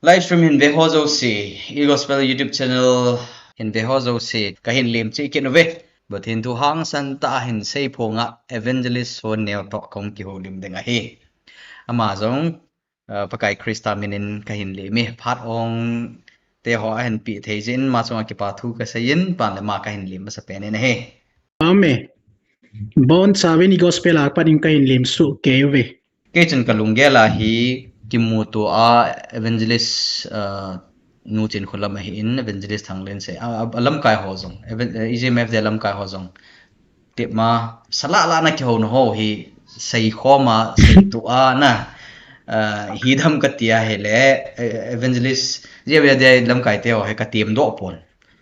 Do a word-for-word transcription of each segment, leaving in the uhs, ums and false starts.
Live stream hin ve ho jouse, E Gospel YouTube channel hin ve ho jouse, kahin lemchih kit uve. Pathen thu hangsan tah a hin seiphonga Evangelist Sonneo toh kahung kihoulim ding ahi. Ama jong, uh, Pakai Christa minin kahin lem e, phat ong teho ahin peh thei jeh in ama chunga kipa thu kasei in, pan le ama kahin lem masapen in ahi. Amen. Bonchauvin E Gospel a pat in kahin lemsuh kei uve. Kei chun kalunggel a hi kimuto a Evangelist, uh, Nu Chinkholam ahin, Evangelist Thanglensei, a, a, alamkai ho jong, evan-, uh, E G M F D lamkai ho jong, tep ma, salah lah a ana kihouna ho hi seikhom a, seitoh a ana, uh, hidam kati ahile, uh, Evangelist, E G M F D lamkai teho hi katemdoh pon,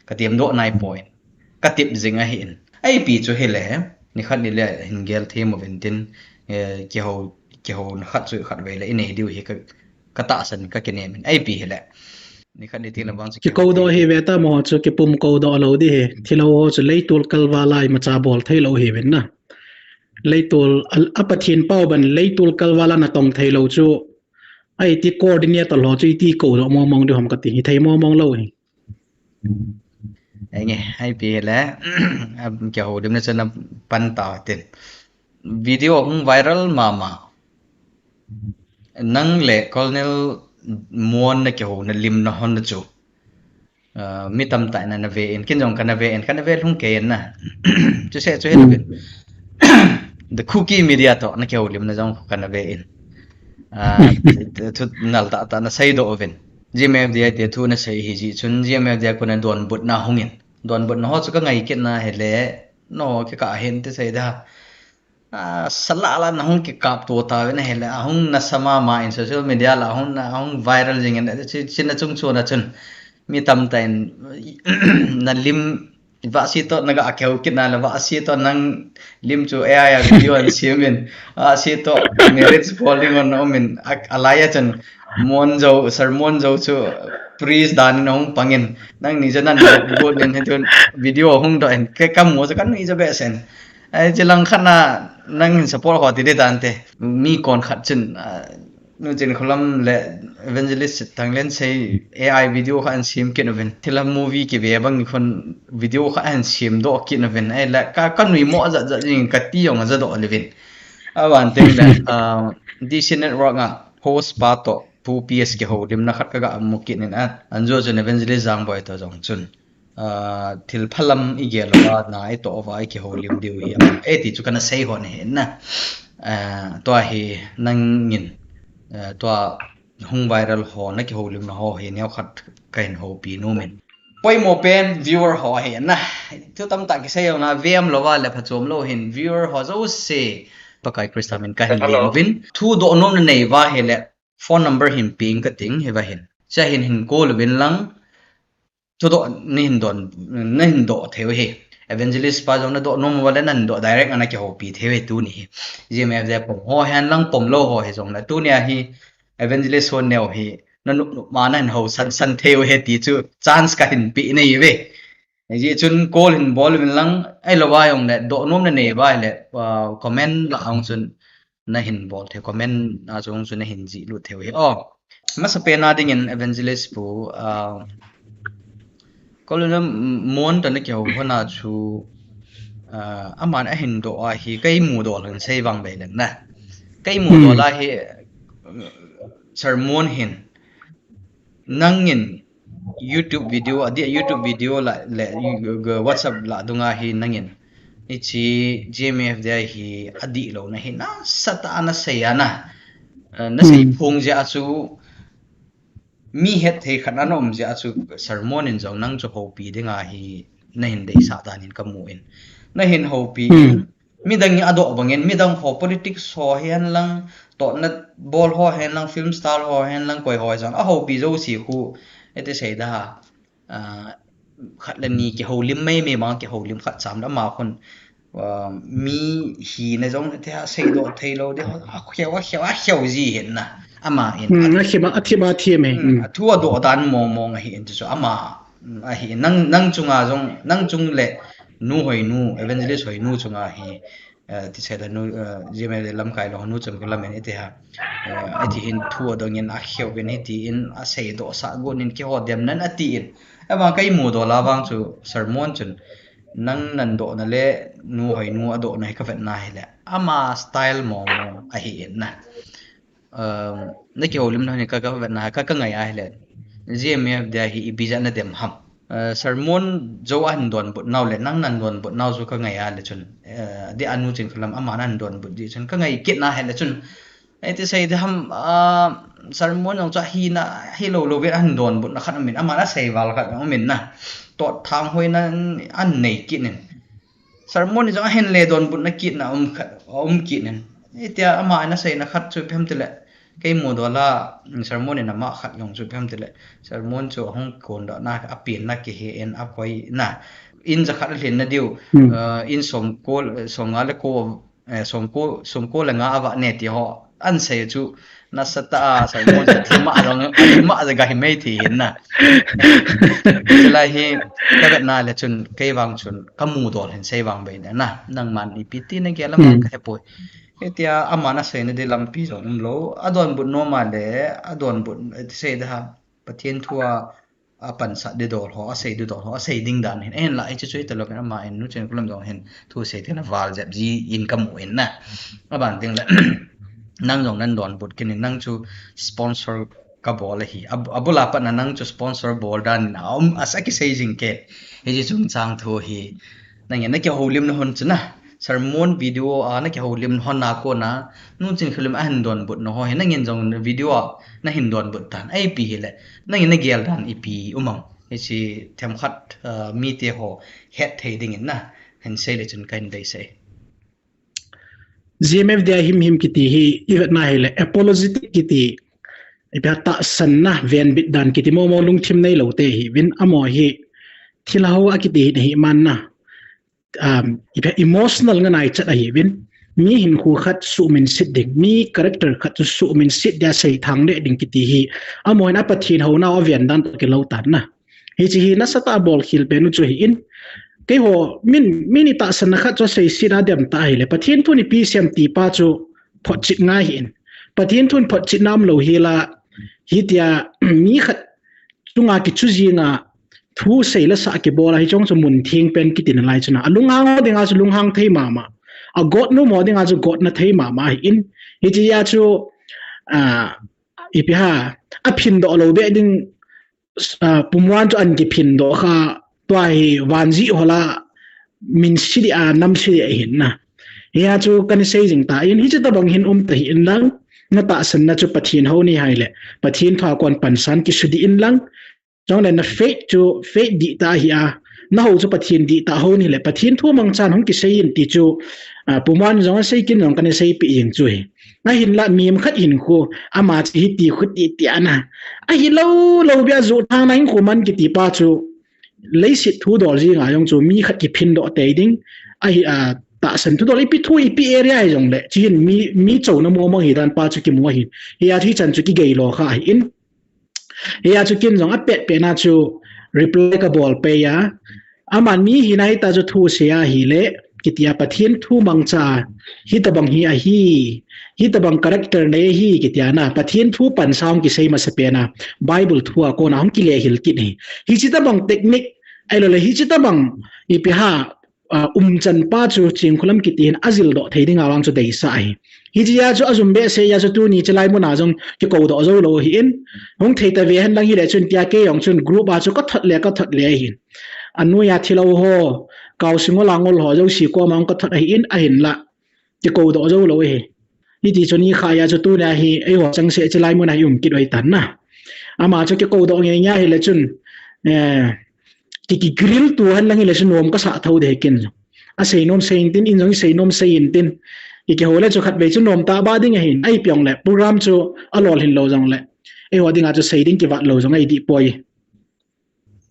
katemdoh nai poi. Katep jing ahin. Ipi chu hile, nikhat nile hin gel them uvin tin, eh, kihou, kihouna khat chu khatvei le inei diu hi ka, katahsan kakinem in. Ipi hile, nikhat ni tin le vang chu kikoudoh hi ve ta mo chu kipumkoudoh lou ding hi. Thilou ho chu leitol kalval a imacha bol theilou hiuvin na. Leitol a, a Pathen pao ban leitol kalval a natong theilou chu. Aiti coordinator ho chu iti koudoh mong mong ding ham kati. Hithei mong mong lou hi. Enge, ipi le, kihoulimna chu napan tau tin. Video hung viral mama. Nang le Colonel Muon nakihouna limna hon chu, uh, mi tamtah in ana ve in, ken jong kana ve in, kana ve lhung kei in na. Chuseh chu hin, the Kuki Media toh nakihoulimna jong kana ve in. Uh, thu nal tahtah naseidoh uvin. G M F D I te thu nasei hi jeh chun G M F D I a kona donbutna hung in. Donbutna ho chu kangai kit na hile, no, kikah hin ti sei da. Ah, salah lah a nahung kikapto tauvin ahile, ahung nasa mama in social media lah a hung, ahung viral jing in, chi, chi nachung chun a chun. Mi tamtah in, nalim, vahsi toh naga kihou kit na le, vahsi toh nang lim chu A I a video ahin sem in, vahsi toh marriage bol ding hon um in, a, alai a chun, Muon Zo, Sir Muon Zo chu priest dan in ahung pang in, nangni chu nan got in, hitin video hung doh in, kei kamu chu kanui chu behseh in. Ai, chi lang khat na nang hin support ho ti ding tante. Mi kon khat chun, ah, Nu Chinkholam le Evangelist Thanglensei A I video khat ahin sem kit uvin. Thilha movie kive bang nikho video khat ahin semdoh kit uvin. Ai le ka, kanui mo jat jat jing kati jong ajadoh le uvin. Aban teng le, ah, D C Network a host pa toh Pu P S kihoulimna khat kaga mu kit in a. Anjo chun Evangelist Jangboi toh jong chun. Ah, thil phalam igel uva, na itoh uva, ikihoulim diu hi, ama, eh, ti chu kana sei hon ahi na. Ah, tua hi nangin, ah, tua hung viral ho nakihoulimna ho hi neokhat kahin houpi nom in. Poimo pen viewer ho ahi na. Thu tamtah kisei jong na, vem louva le phachom lou hin viewer ho jouse. Pakai Christa min kahin lem uvin. Thudoh nomna neiva hile phone number hin peng kating hiva hin. Cha hin hin call uvin lang. Thudoh nahin don, nahin doh thei u hi. Evangelist pa jong nadoh nom uva le nahin doh direct a nakihoupi thei u hi tuni hi. G M F D pom ho hen lang pom lou ho hi jong le. Tuni a hi Evangelist Sonneo hi. Nanop nop ma nahin housan san thei u hi ti chu chance kahin pe nahi uve. Hijeh chun call hin bol uvin lang, ahilouva jong le, doh nomna neiva hile, ah, comment lah a jong chun, nahin bol thei, comment a jong chun nahin jih lut thei u hi. Oh, masapen a dingin Evangelist Pu, ah, Colonel Muon toh nakihou hon a chu, ah, aman ahin doh a hi, kei mudoh lang sei vang vei leng na. Kei mudoh a hi, Sir Muon hin, nangin YouTube video, adeh YouTube video lah le, you, you, WhatsApp lah dunga hi nangin. Hiche G M F D I hi adihlouna hi nasatah a nasei a na. Eh, nasei phong jeh a chu mi hetthei khat ana um jeh a chu Sir Muon in jong nang chu houpi dinga hi nahin deisah dan in kamu in. Nahin houpi in. Midang in adoh bangin, midang ho politics ho hihen lang, tohna bol ho hihen lang, film star ho hihen lang, koi ho hihen lang, ahoupi jouse khu, iti sei da ha, ah, khat le ni kihoulim mai mai ma, kihoulim khat cham da ma khun, ah, mi hina jong iti ha, seidoh theilou di ho, akheu, akheu, akheu ji hin na, ama hin. Hmm, akheu, akheu, akheu mai. Hmm, hmm. Athu adoh dan mong mong ahi in chu ama, hmm, ahi in, nang, nang chunga jong, nang chung le, Nu Hoinu, Evangelist Hoinu chunga hi, eh, ti sei le nu, eh, G M F D lamkai lou nu chun ka lamen iti ha. Eh, iti hin thu adongin a kheu vin hiti in a sei do sa gun in kiho dem nan ati in. Ema kai mu do la vang chu sermon chun nang nan do na le nu hoi nu a do na hi ka vet na hi le. Ama style mo mo ahi in na. Um, na kihoulim na ni ka, ka vet na ka, ka ngai a hi le. G M F D hi i bija na dem ham. Uh, sermon jo a hin don but nau le nang nan don but nau chu ka ngai a le chun. Uh, di anu chin kalam ama nan don but di chun ka ngai kit na hi le chun. Iti sei de ham, uh, sermon jong chu hi na, hi lo lo ve a hin don but na khat min ama na sei val khat min na. Tot thang hoi na an nei kit nin. Sermon ni jong a hin le don but na kit na um khat, um kit nin. Itia ama na sei na khat chu phem tile. Kei mu do la, sermon ni na ma khat jong chu phem tile. Sermon chu hung kon do na a pin na ki he en a koi na. In ja khat a lhin na diu, Hmm. uh, in som ko, som nga le ko, eh, som ko, som ko le nga a va ne ti ho. An sei chu na sa ta a sermon chu thi ma jong, thi ma ja ga hi mei thi hin na. Chulai hi ka vet na le chun kei vang chun ka mu do hin sei vang bei na. Nang man ipi ti na ge la Hmm. ka he poi. Itia ama na sei na di lampi jong um lo. A don but no ma le, a don but, eh, sei da ha. Pathian thu a, a pansat di dol ho, a sei di dol ho, a sei ding dan hin. En la, i chu chu i ta lo ken ama en nu chen kulam dong hin. Thu sei te na val jep ji in ka mu in na. A ban ding le. Nang jong nan don but kin in nang chu sponsor ka bol ahi. A, a bula pat na nang chu sponsor bol dan in a um a sa ki sei jing ke. Hi ji chung chang thu hi. Nang en na ki holim na hon chu na. Sermon video a na ki holim na hon na ko na. Nu chin khulim a hin don but na ho hi. Nang en jong video a na hin don but tan. Ai pi hi le. Nang en na gel dan ipi um am. Hi chi them khat, uh, mi te ho het thei ding in na. Hin sei le chun ka hin dei sei. G M F D I him him kiti hi, i vet na hi le apologetic kiti, i pia tahsan na, venbit dan kiti mo mo lungthim nei lo te hi, vin amo hi, thil ho a kiti hi, hi man na, um, i pia emotional nga nai chat ahi, vin, mi hin khu khat su min sit ding, mi character khat su min sit dia sei thang le ding kiti hi, amo hin a Pathian ho na a ven dan ta ki lo tan na. Hi chi hi na sa ta bol khil pe nu chu hi in, Keiho, min, min i tahsan na khat chu sei si na dem ta hi le. Pathian thu ni pi sem ti pa chu phot chit ngai hi in. Pathian thu phot chit nam lo hi la, hi tia, mi khat chunga ki chu zinga thu sei la sa ki bola hi chong chu mun thing pen ki tin lai chu na. A lunghang ho dinga chu lunghang thei mama. A got nu mo dinga chu got na thei mama hi in. Hi chi ya chu, a, ipi ha, a phin do lo be ding, ah, pumwan chu an kiphin do kha, tua hi vanzi hola min sidi a nam sidi a hin na. Hi a chu kan sei jing ta in hi chu tabang hin um ta hi in lang, na tahsan na chu Pathian ho ni hai le, Pathian thu a kon pansan ki sudi in lang, chong le na faith chu faith di ta hi a, na ho chu Pathian di ta ho ni le, Pathian thu mang chan hong ki sei in ti chu, ah, pumwan jong a sei kin jong kan sei pi jing chu hi. A hin la mim khat hin khu, ama chi hi ti khu ti ti ana. A hi lo, lo bia zu thang na hin khu man ki ti pa chu. Leisit thu dol ji nga jong chu mi khat ki phin do te ding. A hi, a, tahsan thu dol ipi thu ipi area hi jong le. Chi hin mi, mi chau na mo mo hi dan pa chu ki mu hi. Hi a thi chan chu ki gei lo kha hi in. Hi a chu kin jong a pet pet na chu reply ka bol pe ya. Aman mi hi na hi ta chu thu se a hi le, kitia Pathian thu mang cha, hi tabang hi a hi, hi tabang character nei hi, kitia na, Pathian thu pan sa hong ki sei masa pe na, Bible thu a kona hong ki le hil kit hi. Hi chi tabang technique, ai lo le hi chi tabang ipi ha, ah, um chan pa chu ching khulam kiti hin a zil do thei ding a wang chu dei sa hi. Hi chi a chu a zum be se ya chu tu ni chi lai mun a jong ki ko do zo lo hi in, hong thei ta ve hen lang hi le chun tia ke yong chun group a chu ka thot le, ka thot le hin. Anu ya thilo ho, kau singol angol ho, jo si ko mang ka thot ahi in, ahin la. Ki ko do jo lo hi. Hi ti chun i kha ya chu tu na hi, ei ho chang se chi lai mun a hi um kit oi tan na. Ama chu ki ko do nge nya hi le chun, eh, ki, ki grill tu han lang hi le chun nom ka sa tho de kin. A sei nom sei in tin, in jong sei nom sei in tin. I ki ho le chu khat ve chu nom ta ba ding ahin, ai piong le, program chu a lol hin lo jong le. Ei ho ding a chu sei ding ki vat lo jong ai di poi.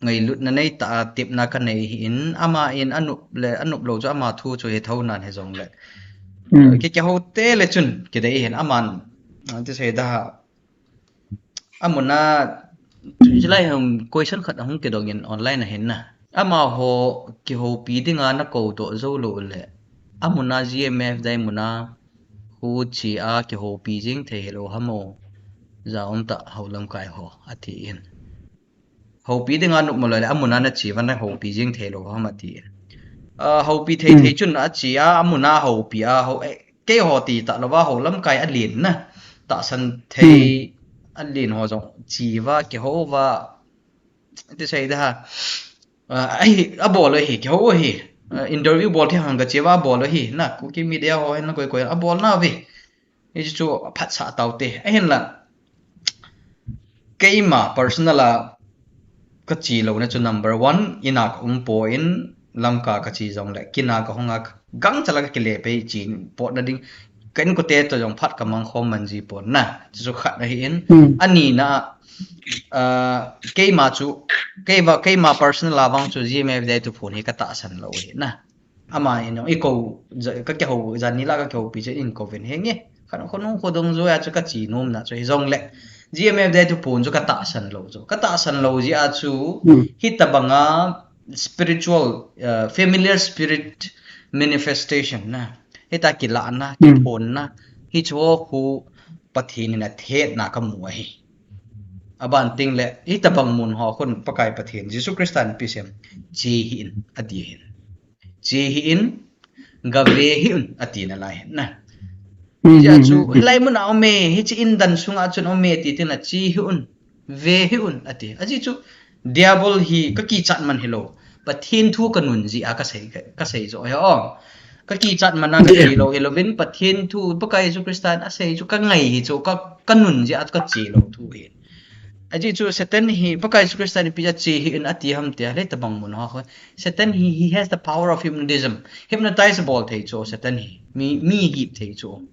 Ngailutna nei ta a tepna ka nei hi in, ama in a nup le, a nup lo chu ama thu chu he tho nan he jong le. Hmm. Ki, ki ho te le chun, ki dei hin aman, ti sei da ha. Amuna, chu lai hung question khat hung ki dong in online a hin na. Ama ho ki ho pi ding a na ko do zo lo le. Amuna G M F dai muna khu chi a kihoupi jing thei hilou ham o. Jaum ta hou lamkai ho, ati in. Houpi dinga nop malou le, amuna na chi uva na houpi jing thei lou ham ati. Ah, houpi thei thei chun a chi a, amuna houpi a, hou, eh, keiho ti ta louva hou lamkai a len na. Tahsan thei a len ho jong chi uva, kihou uva, ti sei da ha. Ah, ahi, abol u ahi, kihou u ahi. Ah, interview bol thei hang ka chi uva, abol u ahi. Na, Kuki media ho hin na koi koi, abol na uve. Hichu phatsah tau te. Ahinla, keima personal a ka chi louna chu number one, ina ka um poi, Lamka ka chi jongle, kin a ka hung a, gangchal a ka kile pei chi potna ding, ka inkote toh jong phat ka mang khom man ji pon na, chu chu khat ahi in, Hmm. anina, ah, keima chu, keiva, keima personal a vang chu G M F dai thuphon hi ka tahsan lou hi na. Ama in jong i kou, ja-, ka kihou, jan ni la ka kihoupi chu in kou vin henge. Khan khonung khodong joi a chu ka chi nom na chu hi jongle. G M F dai thuphon chu ka tahsan lou chu. Ka tahsan lou jeh a chu Hmm. hitabanga spiritual, uh, familiar spirit manifestation na. Hita kilahna, Hmm. kiphonna. Hichu khu Pathen in athetna ka mu ahi. Aban teng le, hitabang mun ho khun Pakai Pathen, Jesu Christa in pi sem, chi hih in, ati hin. Chi hih in, gave hih un, ati nalai hin na. Hmm, Hijeh a hmm, chu, hmm, hmm. hilai mun a um e, hiche in dan sunga chun um e, ti teng le, chi hih un, ve hih un, ati. Ajeh chu, Diabol hi ka kichat man hilou. Pathen thu ka nun jeh a ka sei, ka, ka sei joh hi o. Ka kichat man a ka Yeah. sei lou, hilou vin Pathen thu, Pakai Jesu Christa in asei chu ka ngai hi chu, ka, ka nun jeh a ka chi lou thu hi. Ajeh chu Satan hi, Pakai Jesu Christa in ipi jeh a chi hih in ati ham tia, le tabang mun ho ho. Satan hi, he has the power of hypnotism. Hypnotize bol thei chu Satan hi. Mi, mi hip thei chu.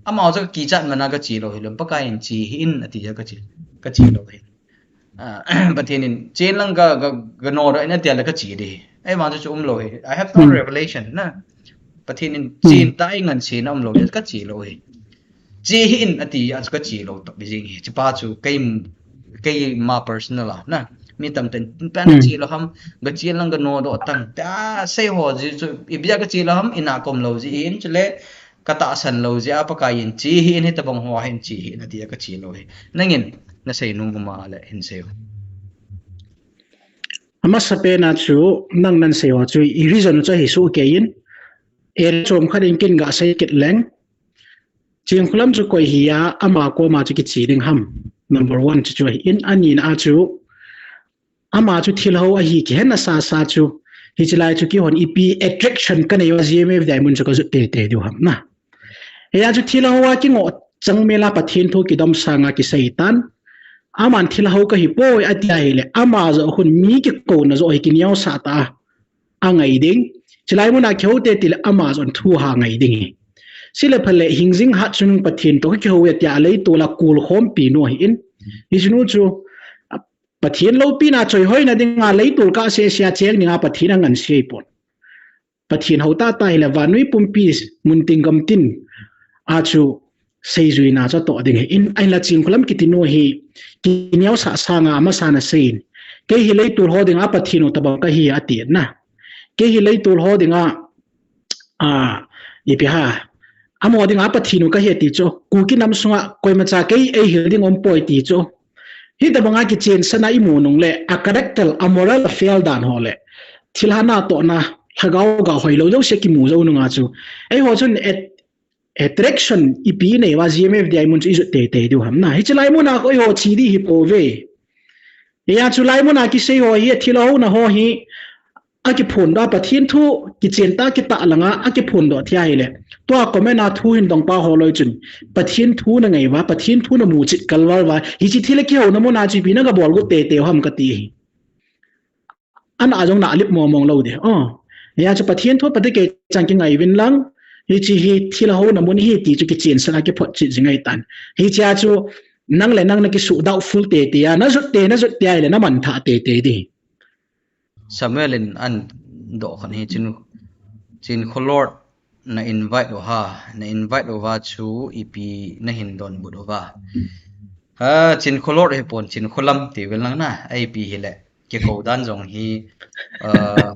Ama chu ka kichat man a ka chi lou hilou, Pakai in chi hih in ati jeh a ka chi, ka chi lou hi. Ah, Pathen in, "Chen lang ka, ka, ka nodoh in," ati a le ka chi ding. Ei, vang chu chu um lou hi. I have no Hmm. revelation na. Pathen in, Hmm. "Chen ta," ei ngan chen a um lou hi, ka chi lou hi. Chi hih in ati a chu ka chi lou tah jing hi. Chupa chu kei, keima personal a na. Mi tamtah in, "Pa na Hmm. chi lou ham, ka chen lang ka nodoh tang." Ta sei ho ji chu, ipi jeh a ka chi lou ham, ina ka um lou jeh in, chule, ka tahsan lou jeh a Pakai in chi hih in, hitabang ho hin chi hih in ati a ka chi lou hi. Nangin na sei nom um a le hin sei u. Amasapen a chu nang nan sei ho chu i reason chu ahi soh kei in, area chom khat in kin ga sei kit leng. Chinkholam chu koi hi a, ama koma chu kichi ding ham. Number one chu chu ahi in, anina a chu Ama chu thilhou ahi kihen asasa chu. Hiche lai chu keihon ipi attraction ka nei uva G M F Diamond chu ka jot teitei diu ham na. Hia chu thilhou a kingoh chang mel a Pathen thu kidom sanga kisei tan. Aman thilhou ka hi poi ati ahile ama joh khun mi kikouna joh hi kineosah tah a angai ding. Chulai mun a kihou teitei le ama joh thu ha ngai ding hi. Chule phale hingjing hat chun Pathen toh ka kihou e tia leitol a kul khompi nu ahi in. Hiche nu chu Pathen loupina choihoina dinga leitol kah sese a cheng dinga Pathen angansei pon. Pathen hou tahtah hile vannoi pumpi muntin gamtin a chu seijuina chu atoh ding ahi in, ahinla Chinkholam kiti nu hi kineosah sanga amasan asei in. Kei hi leitol ho dinga Pathen u tabang kahi ati na. Kei hi leitol ho dinga a, ipi ham. Amaho dinga Pathen u kahi ati chu. Kuki nam sunga koimacha kei eihil ding umpoi ti chu. Hitabanga kichensahna imu nung le, a character, a moral, a fail dan ho le. Thilha natohna, lhagao ga hoilou jouse kimu jou nunga chu. Eiho chun at-, attraction ipi nei uva G M F Diamond chu ijot teitei diu ham na. Hiche lai mun a koi ho chi ding hi pouve. Hia chu lai mun a kisei ho hi, athilhouna ho hi, akiphondoh a Pathen thu, kichen tah kitah langa, akiphondoh thei ahile. Tua comment a thu hin dong pa ho loi chun, Pathen thu na ngai uva, Pathen thu na muchet kalval uva, hiche thil a kihouna mun a chu ipi na gabol got teitei u ham kati hi. Ana jong na lip mong mong lou ding. Oh. Hia chu Pathen thu pate kei chang kingai uvin lang, hiche hi thilhouna mun hi ti chu kichensahna kiphot cheh jing ahitan. Hiche a chu nang le nang na kisu doubtful teitei a, na jot tei, na jot tei ahile na manthah teitei ding. Samuel in adoh khat hi Chin, Chinkholord na invite u ham, na invite uva chu ipi na hin donbut uva. Ha, Chinkholord hi pon, Chinkholam ti vel lang na, ipi hile. Kikou dan jong hi, ah,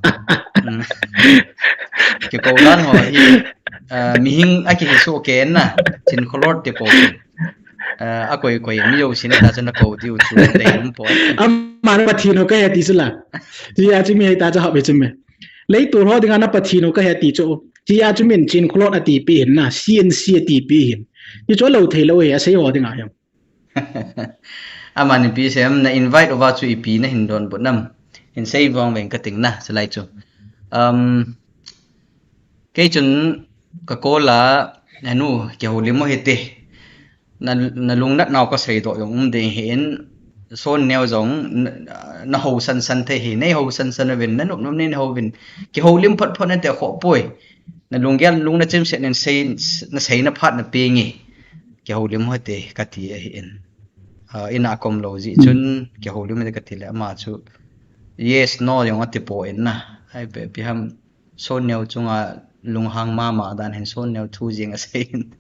Kikou dan ho hi, ah, mihing akihi soh kei na, Chin Kholot ti kou. Ah, akoi koi mi jousen ta chun akou diu chu deium poi. Aman Pathen ho kahi ti chu la. Tia chu mi hita chu hap hi chu me. Leitol ho dinga na Pathen ho kahi ti chu. Tia chu min Chin Kholot atipi hin na, C N C atipi hin. Ti chu lou thei lou hi asei ho dinga jong. Aman ipi seiyem na invite uva chu ipi nahin donbut nam. Hin sei vang veng kating na, chulai chu. Um, kei chun ka call a, nanu, kihoulim u hite. Na, nalungnat nau kasei doh jong um ding hin, Sonneo jong, na, nahou sansan thei hi, neihou sansan uvin, nanop nop nei nahou uvin. Kihoulim phot phot nate khoh poi. Nalunggel, lung nachim set nin sei, nasei naphat napeng e. Kihoulim u hite kati ahin. Ah, ina kom lou jeh chun, kihoulim u hite kati le ama chu, yes, no, jong ati poi na. Ai pe, ipi ham, Sonneo chunga lunghang mama dan hin Sonneo thu jeng asei in.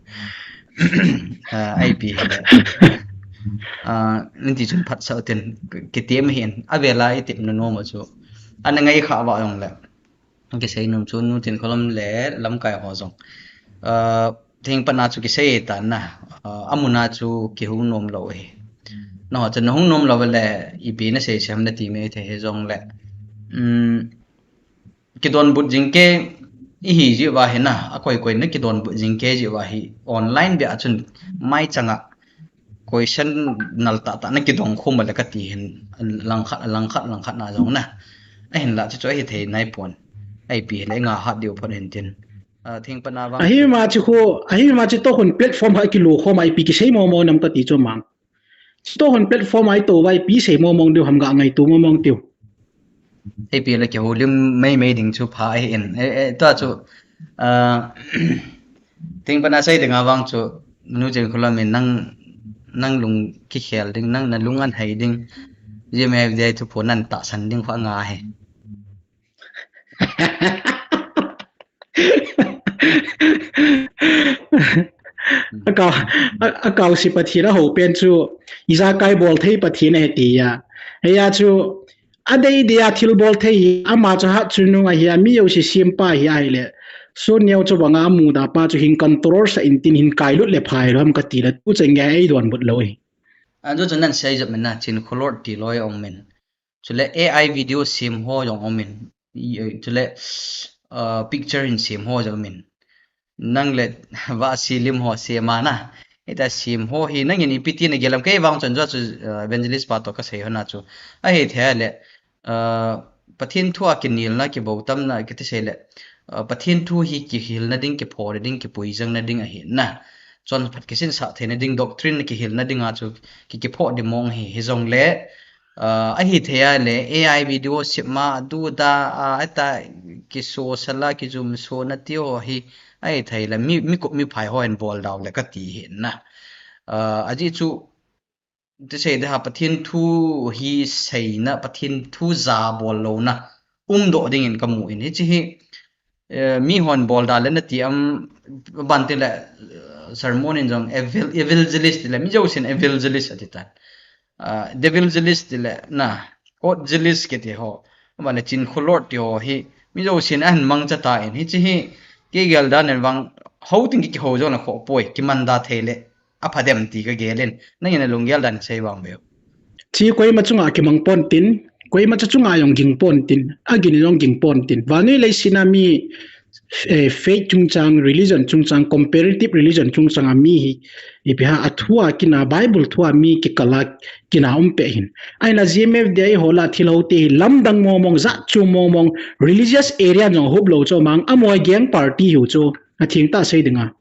Ah, ipi hile. Ah, niti chun phatsah u tin, kitem hin, avela itep na nom u chu. Ana ngai kha va jong le. Kisei nom chu nu Chin Kholot le lamkai ho jong. Ah, thengpat na chu kisei tan na. Ah, amun a chu kihung nom lou hi. Nangho chu nahung nom lou le ipi nasei sem nati me thei hi jong le. Um, kidonbut jing kei ihi jeh uva hi na, akoi koi na kidonbut jing kei jeh uva hi online bia chun mai changa question nal tah tah na kidong khum le kati hin langkhat, langkhat, langkhat na jong na. Ahinla chu chu ahi thei nai pon. Ipi hile nga hat diu phot hin tin. Ah, thengpat na vang. Ahi ma chu khu, ahi ma chu to hun platform ha kilo khom a ipi kisei mo mo nam kati chu mang. Chutoh hun platform a itou uva ipi sei mong mong diu ham, ga ngaito mong mong diu. Ipi le kihoulim mei mei ding chu pha ahi in. Eh, eh, tua chu, ah, thengpat na sei ding a vang chu, nu Chin Kholot in nang, nang lung kikhel ding, nang nalung anhei ding. Jimmy F D I thu pho nan tahsan ding kho nga hi. Akau, a, akau si Pathen ahou pen chu, ijakai bol thei Pathen ahi tia. Heia chu, adei dei a thil bol thei hi, ama chu hatchungnung ahi a, mi jouse sempa ahi ahile. Sonneo chu banga amuda pa chu hin control sah in tin hin kailut le phai lou ham kati le, tuchan gei eidonbut lou hi. Ajo chu nan sei jep min na, Chin Kholot ti loi ong min. Chule A I video sem ho jong um in. I, eh, chule, uh, picture in sem ho jong um in. Nang le vahsi lim ho sem a na. Hita sem ho hi nangin ipi ti nagel em, kei vang chun jo chu, uh, evangelist pa toh kasei ho na chu. Ahi thei le, uh, Pathen thu a kinelna, kibautamna, kiti sei le, uh, Pathen thu hi kihilna ding, kiphohna ding, kipuijangna ding ahi na. Chonphat kisinsah theina ding, doctrine kihilna ding a chu ki, kiphoh ding mong hi, hijongle, Ah, ahi thei a le, A I video sem a, adu da, ah, ata kisosal a, kijumso na ti ho hi, ahi thei le, mi, mi kup mi phai ho in bol dau le kati hi na. Ah, ajeh chu, ti sei de ha, Pathen thu hi seina, Pathen thu ja bol louna, um doh ding in kamu in. Hiche hi, eh, mi hon bol da le nati am, ban ti le, eh, sermon in jong evil, evangelist ti le, mi jousen evangelist ati tan. Ah, devilgelist ti le na, courtgelist kiti ho, ama le Chin Kholot ti ho hi, mi jousen ahin mangcha tan, hiche hi, kei gel dan in vang, hou tin kihou jong le khoh poi, kiman da thei le, apha dem ti kagel in, nangin nalunggel dan sei vang veu. Chi koima chunga kimang pon tin, koima cha chunga jong ging pon tin, agin jong ging pon tin. Vannoi leiset a mi, eh, faith chungchang, religion chungchang, comparative religion chungchang a mi hi, ipi ham, athu a kina, Bible thu a mi kikal a kina um pe hin. Ahin la G M F D I ho la thil ho te hi lamdang mong mong, jat chu mong mong, religious area jong hup lou chu mang, amaho gang party hiu chu, atheng tah sei ding a.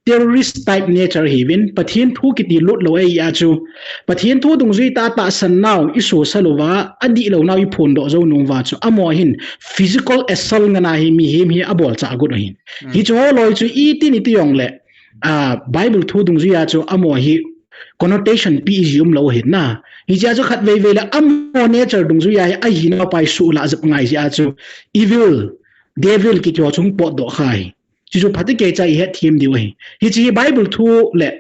Terrorist type nature hiuvin, Pathen thu kiti lut lou ahi a chu. Pathen thu dungjui tah tahsan nau isosal uva, adih lou nau iphondoh jou nung uva chu. Amaho hin physical assault ngen a hi mihem hi abolchah agot u ahin. Mm. Hiche ho loi chu iti iti jong le, ah, Bible thu dungjui a chu amaho hi connotation pi iji um lou ahin na. Hiche a chu khatvei vei le amaho nature dungjui a hi ahi nau pa isuhlah jep ngai jeh a chu. Evil, devil kiti ho chu hung potdoh kha hi. Chuchu phatecha ihet them diu ahi. Hiche hi Bible thu le,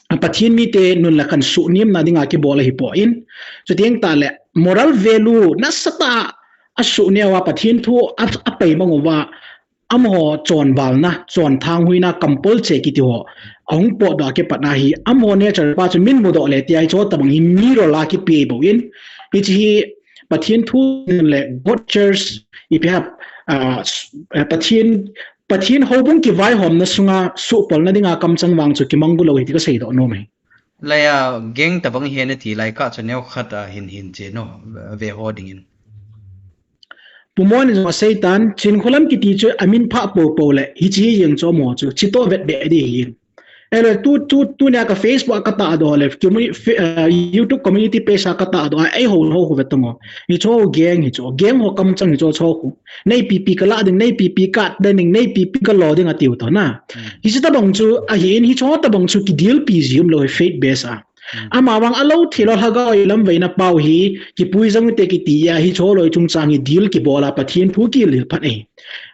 a, Pathen mite nun le khan suhnemna dinga kibol ahi poi. Chuteng tah le moral value nasatah a asuh neo a Pathen thu a, apai mang uva, amaho chonvalna, chonthanghuina, kampol che kiti ho ahung potdoh a kipat na hi, amaho nature pa chu min mudoh le tia hicheho tabang hi mirror a kipe bou in, hiche hi Pathen thu le God church ipi ham, ah, s-, eh, Pathen, Pathen houbung kivaihomna sunga suhpolna dinga kamchang vang chu kimang gu lou hi ti kaseidoh nom e. Laiya, gang tabang hi nati lai kah chu neokhat a hin hin che no, ve ho dingin. Pu Mon in jong aseitan, Chinkholam kiti chu amin phah popo le, hiche hi jeng chu amaho chu, chitoh vet be di hin. Ahile tu, tu, tunia ka Facebook a katahdoh le, commu-, fe-, ah, YouTube community page a katahdoh a, eiho ho khu ve tong o. Hicheho gang hicheho, gang ho kamchang hicheho chu khu. Nei pipi kalah ding, nei pipi kaat ding, nei pipi kalo ding atiu toh na. Hiche tabang chu ahin, hicheho tabang chu kidilpi ji umlou hi faith base a. Amavang alou thei lou lhagao ilamveina pau hi, kipui jang u te kiti a, hicheho loi chungchang hi dil kibol a, Pathen thu kilhil phat e.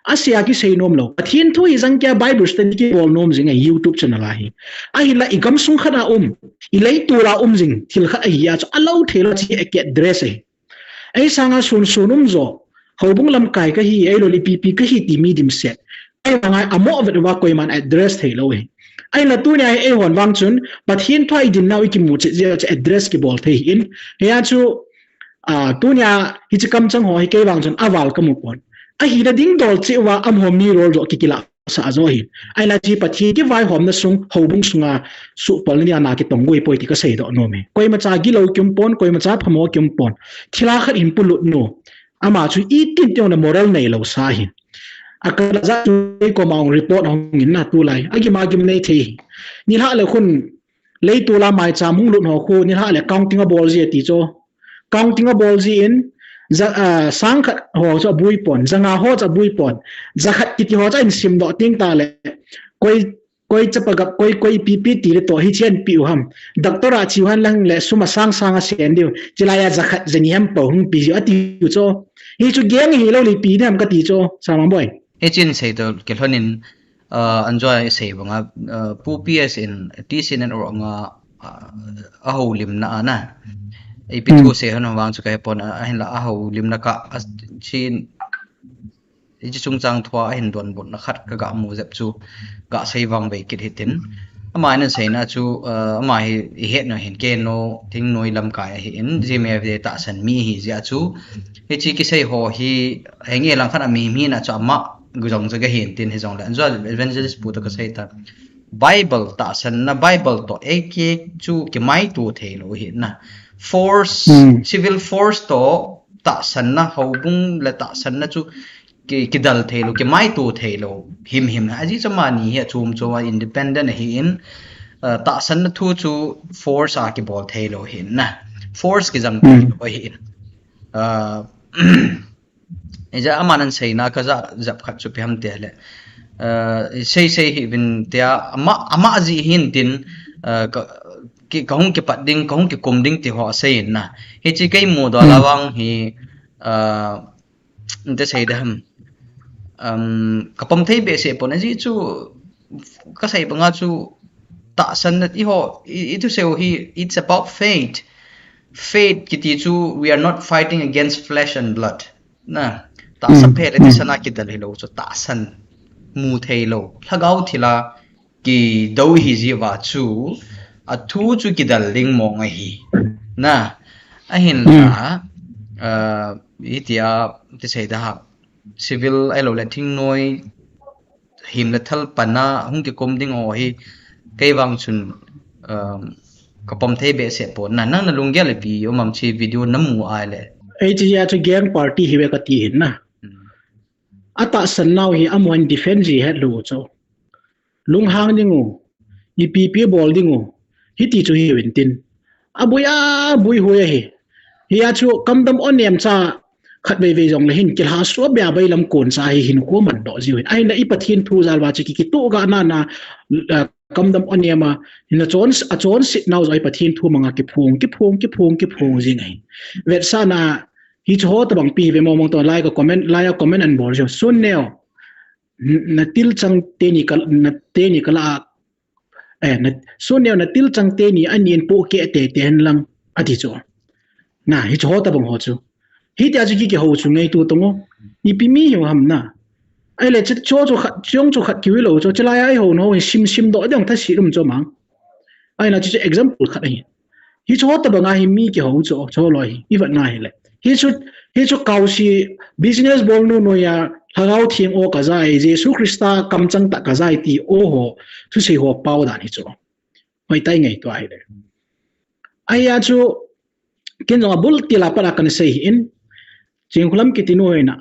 Asei a kisei nom lou. Pathen thu hi jang kia Bible study kibol nom jing e YouTube channel a hi. Ahinla igamsung khat a um, ileitol a um jing, thil khat ahi a chu alou thei lou chu akiaddress e. Ei sanga sun sun um jo, houbung lamkai kahi, eilou le ipi ipi kahi ti mi dimset. Ei vangai amo vet uva koiman address thei lou hi. Ahinla tunia hi eihon vang chun, Pathen thu a idin nau ikimu chet jeh a chu address kibol thei hin. Hia chu, ah, tunia hiche kamchang ho hi kei vang chun aval kamu pon. Ahina ding dol cheh uva amaho mirror jo kikilah sah jo hi. Ahinla hiche Pathen kivaihomna sung, houbung sunga suhpolna dinga na kitong gu hipoi ti kaseidoh nom e. Koimacha gilou kium pon, koimacha phamo kium pon. Thilha khat hin polut nu. Ama chu itin ti jongle moral neilou sa hin. Akal a jat chu kei koma hung report hung in na tulai. Agim agim nei thei. Nilhah le khun leitol a maicham hung lut ho khu, nilhah le counting abol ji ati chu. Counting abol ji in, ja, ah, sang khat ho chu abui pon, ja nga ho chu abui pon, ja khat kiti ho chu ahin simdoh ting ta le, koi, koi chapa gap, koi, koi pipi ti le toh, hiche ahin pe u ham. Doctor a cheu hen lang le, sum a sang sang a sen diu, chulai a ja khat, ja ni ham po hung pe jiu ati u chu. Hichu gang hilou le ipi ding ham kati chu, Samang boi. Hiche hin seidoh kilhon in, ah, anjua isei banga, ah, Pu P S in, T C N N org a, ah, ahoulimna a na. Ipi thu sei hon vang chu kahe pon, ah, ahinla ahoulimna kah, ah, chin, hiche chungchang thua ahin donbutna khat kaga mu jep chu, gasei vangvei kit hitin. Ama in aseina chu, ah, ama hi ihet nau hin K N O, Thingnoi lamkai ahin, G M F D tahsan mi ahi jeh a chu. Hiche kisei ho hi, henge langkhat a mihem hina chu ama gu jong chu gahin tin hijongle. Anjua evangelist pu toh kasei ta. Bible tahsanna, Bible toh eiki chu kimaito theilou hi na. Force, civil force toh tahsanna, houbung le tahsanna chu ki, kidal theilou, kimaito theilou himhim. Ajeh chu amani hi achom chom a independent ahin, ah, tahsanna thu chu force a kibol theilou hi na. Force kijang theilou ahin. Ah, Ija aman aseina kajah jep khat chu ipi ham tile. Ah, sei sei hih uvin tia ama, ama jeh hin tin, ah, ka, ki, kahung kipat ding, kahung kikum ding ti ho asei in na. Hiche kei mudoh a vang hi, ah, inte sei ding ham. Um, kapom thei behseh pon ajeh chu kasei banga chu tahsanna ti ho, i, i thusei u hi, it's about faith. Faith kiti chu, we are not fighting against flesh and blood. Na, tahsa phe le thisan a kidal hilou chu tahsan mu theilou. Lhagao thil a kidou hi jeh uva chu, athu chu kidal ding mong ahi. Na, ahinla, ah, hitia, ti sei ding ham. Civil ahilou le thingnoi, him le thal pan a hung kikum ding ho hi, kei vang chun, um, kapom thei behseh pon na, nang nalunggel ipi um am hiche video namu a le. Hiche jeh a chu gang party hi ve kati hin na. Atahsan nau hi amahon defend ji het lou u chu. Lunghang ding u, ipi ipi bol ding u, hiti chu hiuvin tin. Abui a, abui hui ahi. Hia chu kamdam onem cha khatvei vei jongle hin kilhasuh a bia bailam kon cha hi hinkho mandoh jiu hin. Ahinla i Pathen thu jal uva chu ki, kitoh ga na na, ah, kamdam onem a, hin achon, achonset nau jong i Pathen thu manga kiphong, kiphong, kiphong, kiphong jing ahi. Vetsahna, hiche ho tabang pi hi ve mong mong toh lai ka comment, lai a comment ahin bol jiu. Sun neo, na til chang teni ka, na teni kala, eh, na, sun neo na til chang teni anin pohkeh teitei hen lang, ati chu. Na, hiche ho tabang ho chu. Hitia chu ki, kihou chu ngeitu tong o. Ipi mi hiu ham na. Ahile chu, chu, chu khat, chu, chu khat kiu lou chu, chu lai a eihou nau hi sim, sim doh ding tha si lum chu mang. Ahina chu, chu example khat ahi. Hi chu tabang a hi mi kihou chu, chu loi hi, i vat na hile. Hi chu, hi chu kau si business bol nu noiya, Lhagao Theng o ka jai, Jesu Christa kamchang tah ka jai ti o ho, thusei ho pao dan hi chu. Hoi tai ngeitu ahile. Ahia chu, ken jong abul til a pat a kan sei hin, Chingkhulam kiti nu hina,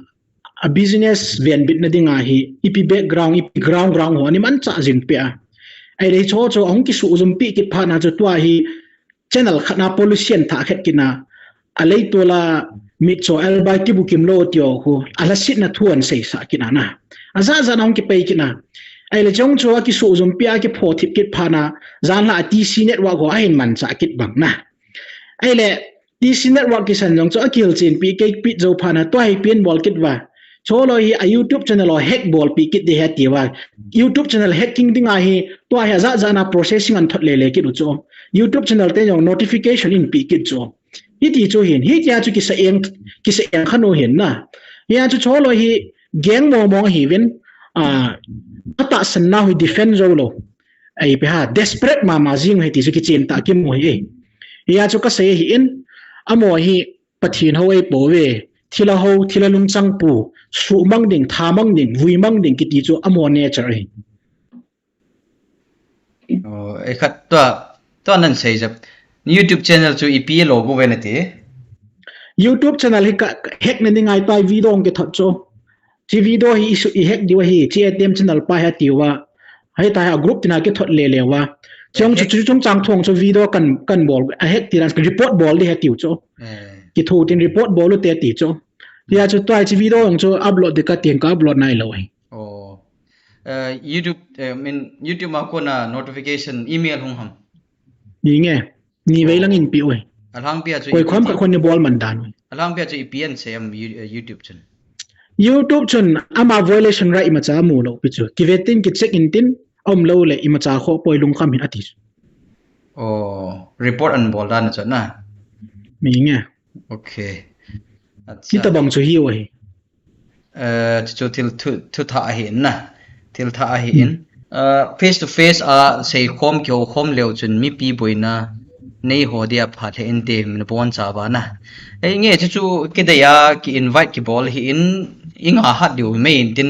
a business venbitna dinga hi, ipi background, ipi ground, ground ho, ani manchah jin pe a. Ahile chu chu, ahung kisuh jumpi kit phat na chu tua hi, channel khat na policy an tha khet kit na, a leitol a mitcho elbai kibu kim lou tio khu, a lhasetna thu an seisah kit na na. A jat jat na hung kipei kit na. Ahile chu chu a kisuh jumpi a kipho thip kit phat na, jan la a T C network ho a hin manchah kit bang na. Ahile, T C network kisan jong chu a kilchen pi kei pi jo phat na tua hi pen bol kit va. Chu loi hi a YouTube channel ho hack bol pi kit di he ti va. YouTube channel hacking dinga hi tua hi a jat jat na processing an thot le le kit u chu. YouTube channel te jong notification in pi kit chu. Hiti chu hin, hitia chu kisa eng, kisa eng khan u hin na. Hia chu chu loi hi gang mo mo hi vin, a, atahsan na hi defend jo lou. Ai pe ha, desperate mama jing hi ti chu kichen ta kimu hi. Hia chu ka sei hi in, amo hi Pathen hou ei po ve, thilha hou, thilha lungchang pu, suhmang ding, thamang ding, vuimang ding kiti chu amo nature hi. Oh, ei khat tua, tua nan sei jep. YouTube channel chu ipi lo bu ve na ti. YouTube channel hi ka hack na ni ngai tai video ong ke thot chu. Chi video hi isu i hack diu hi, chi A T M channel pa ha tiu va. Hai ta ha group tina ke thot le le va. Chong chu chu chung chang thong chu video kan kan bol a hack ti ran report bol di ha tiu chu. Ki thu tin report bol u te ti chu. Tia chu tua chi video ong chu upload di ka tin ka upload nai lo hi. Oh. Uh, YouTube, uh, min YouTube ma kona notification email hung ham. Ni nge. Ni vei lang in pi oi. Alhang pia chu koi khom ka khon ni bol man dan. Alhang pia chu ipi an se am YouTube chun. YouTube chun ama violation right ma cha mu lo pi chu. Ki vetin ki check in tin om lo le ima cha kho poi lung kham hin ati. Oh, report an bol dan chu na. Mi nge. Okay. Kita bang chu hi oi. chu thil thu tha ahi in na, thil tha ahi in. Face to face a sei khom kihou khom leu chun mipi boina nei ho dia phat he in te min bon cha ba na. Ei nge chu chu kidei a ki invite kibol hi in, i nga hat diu mai in tin,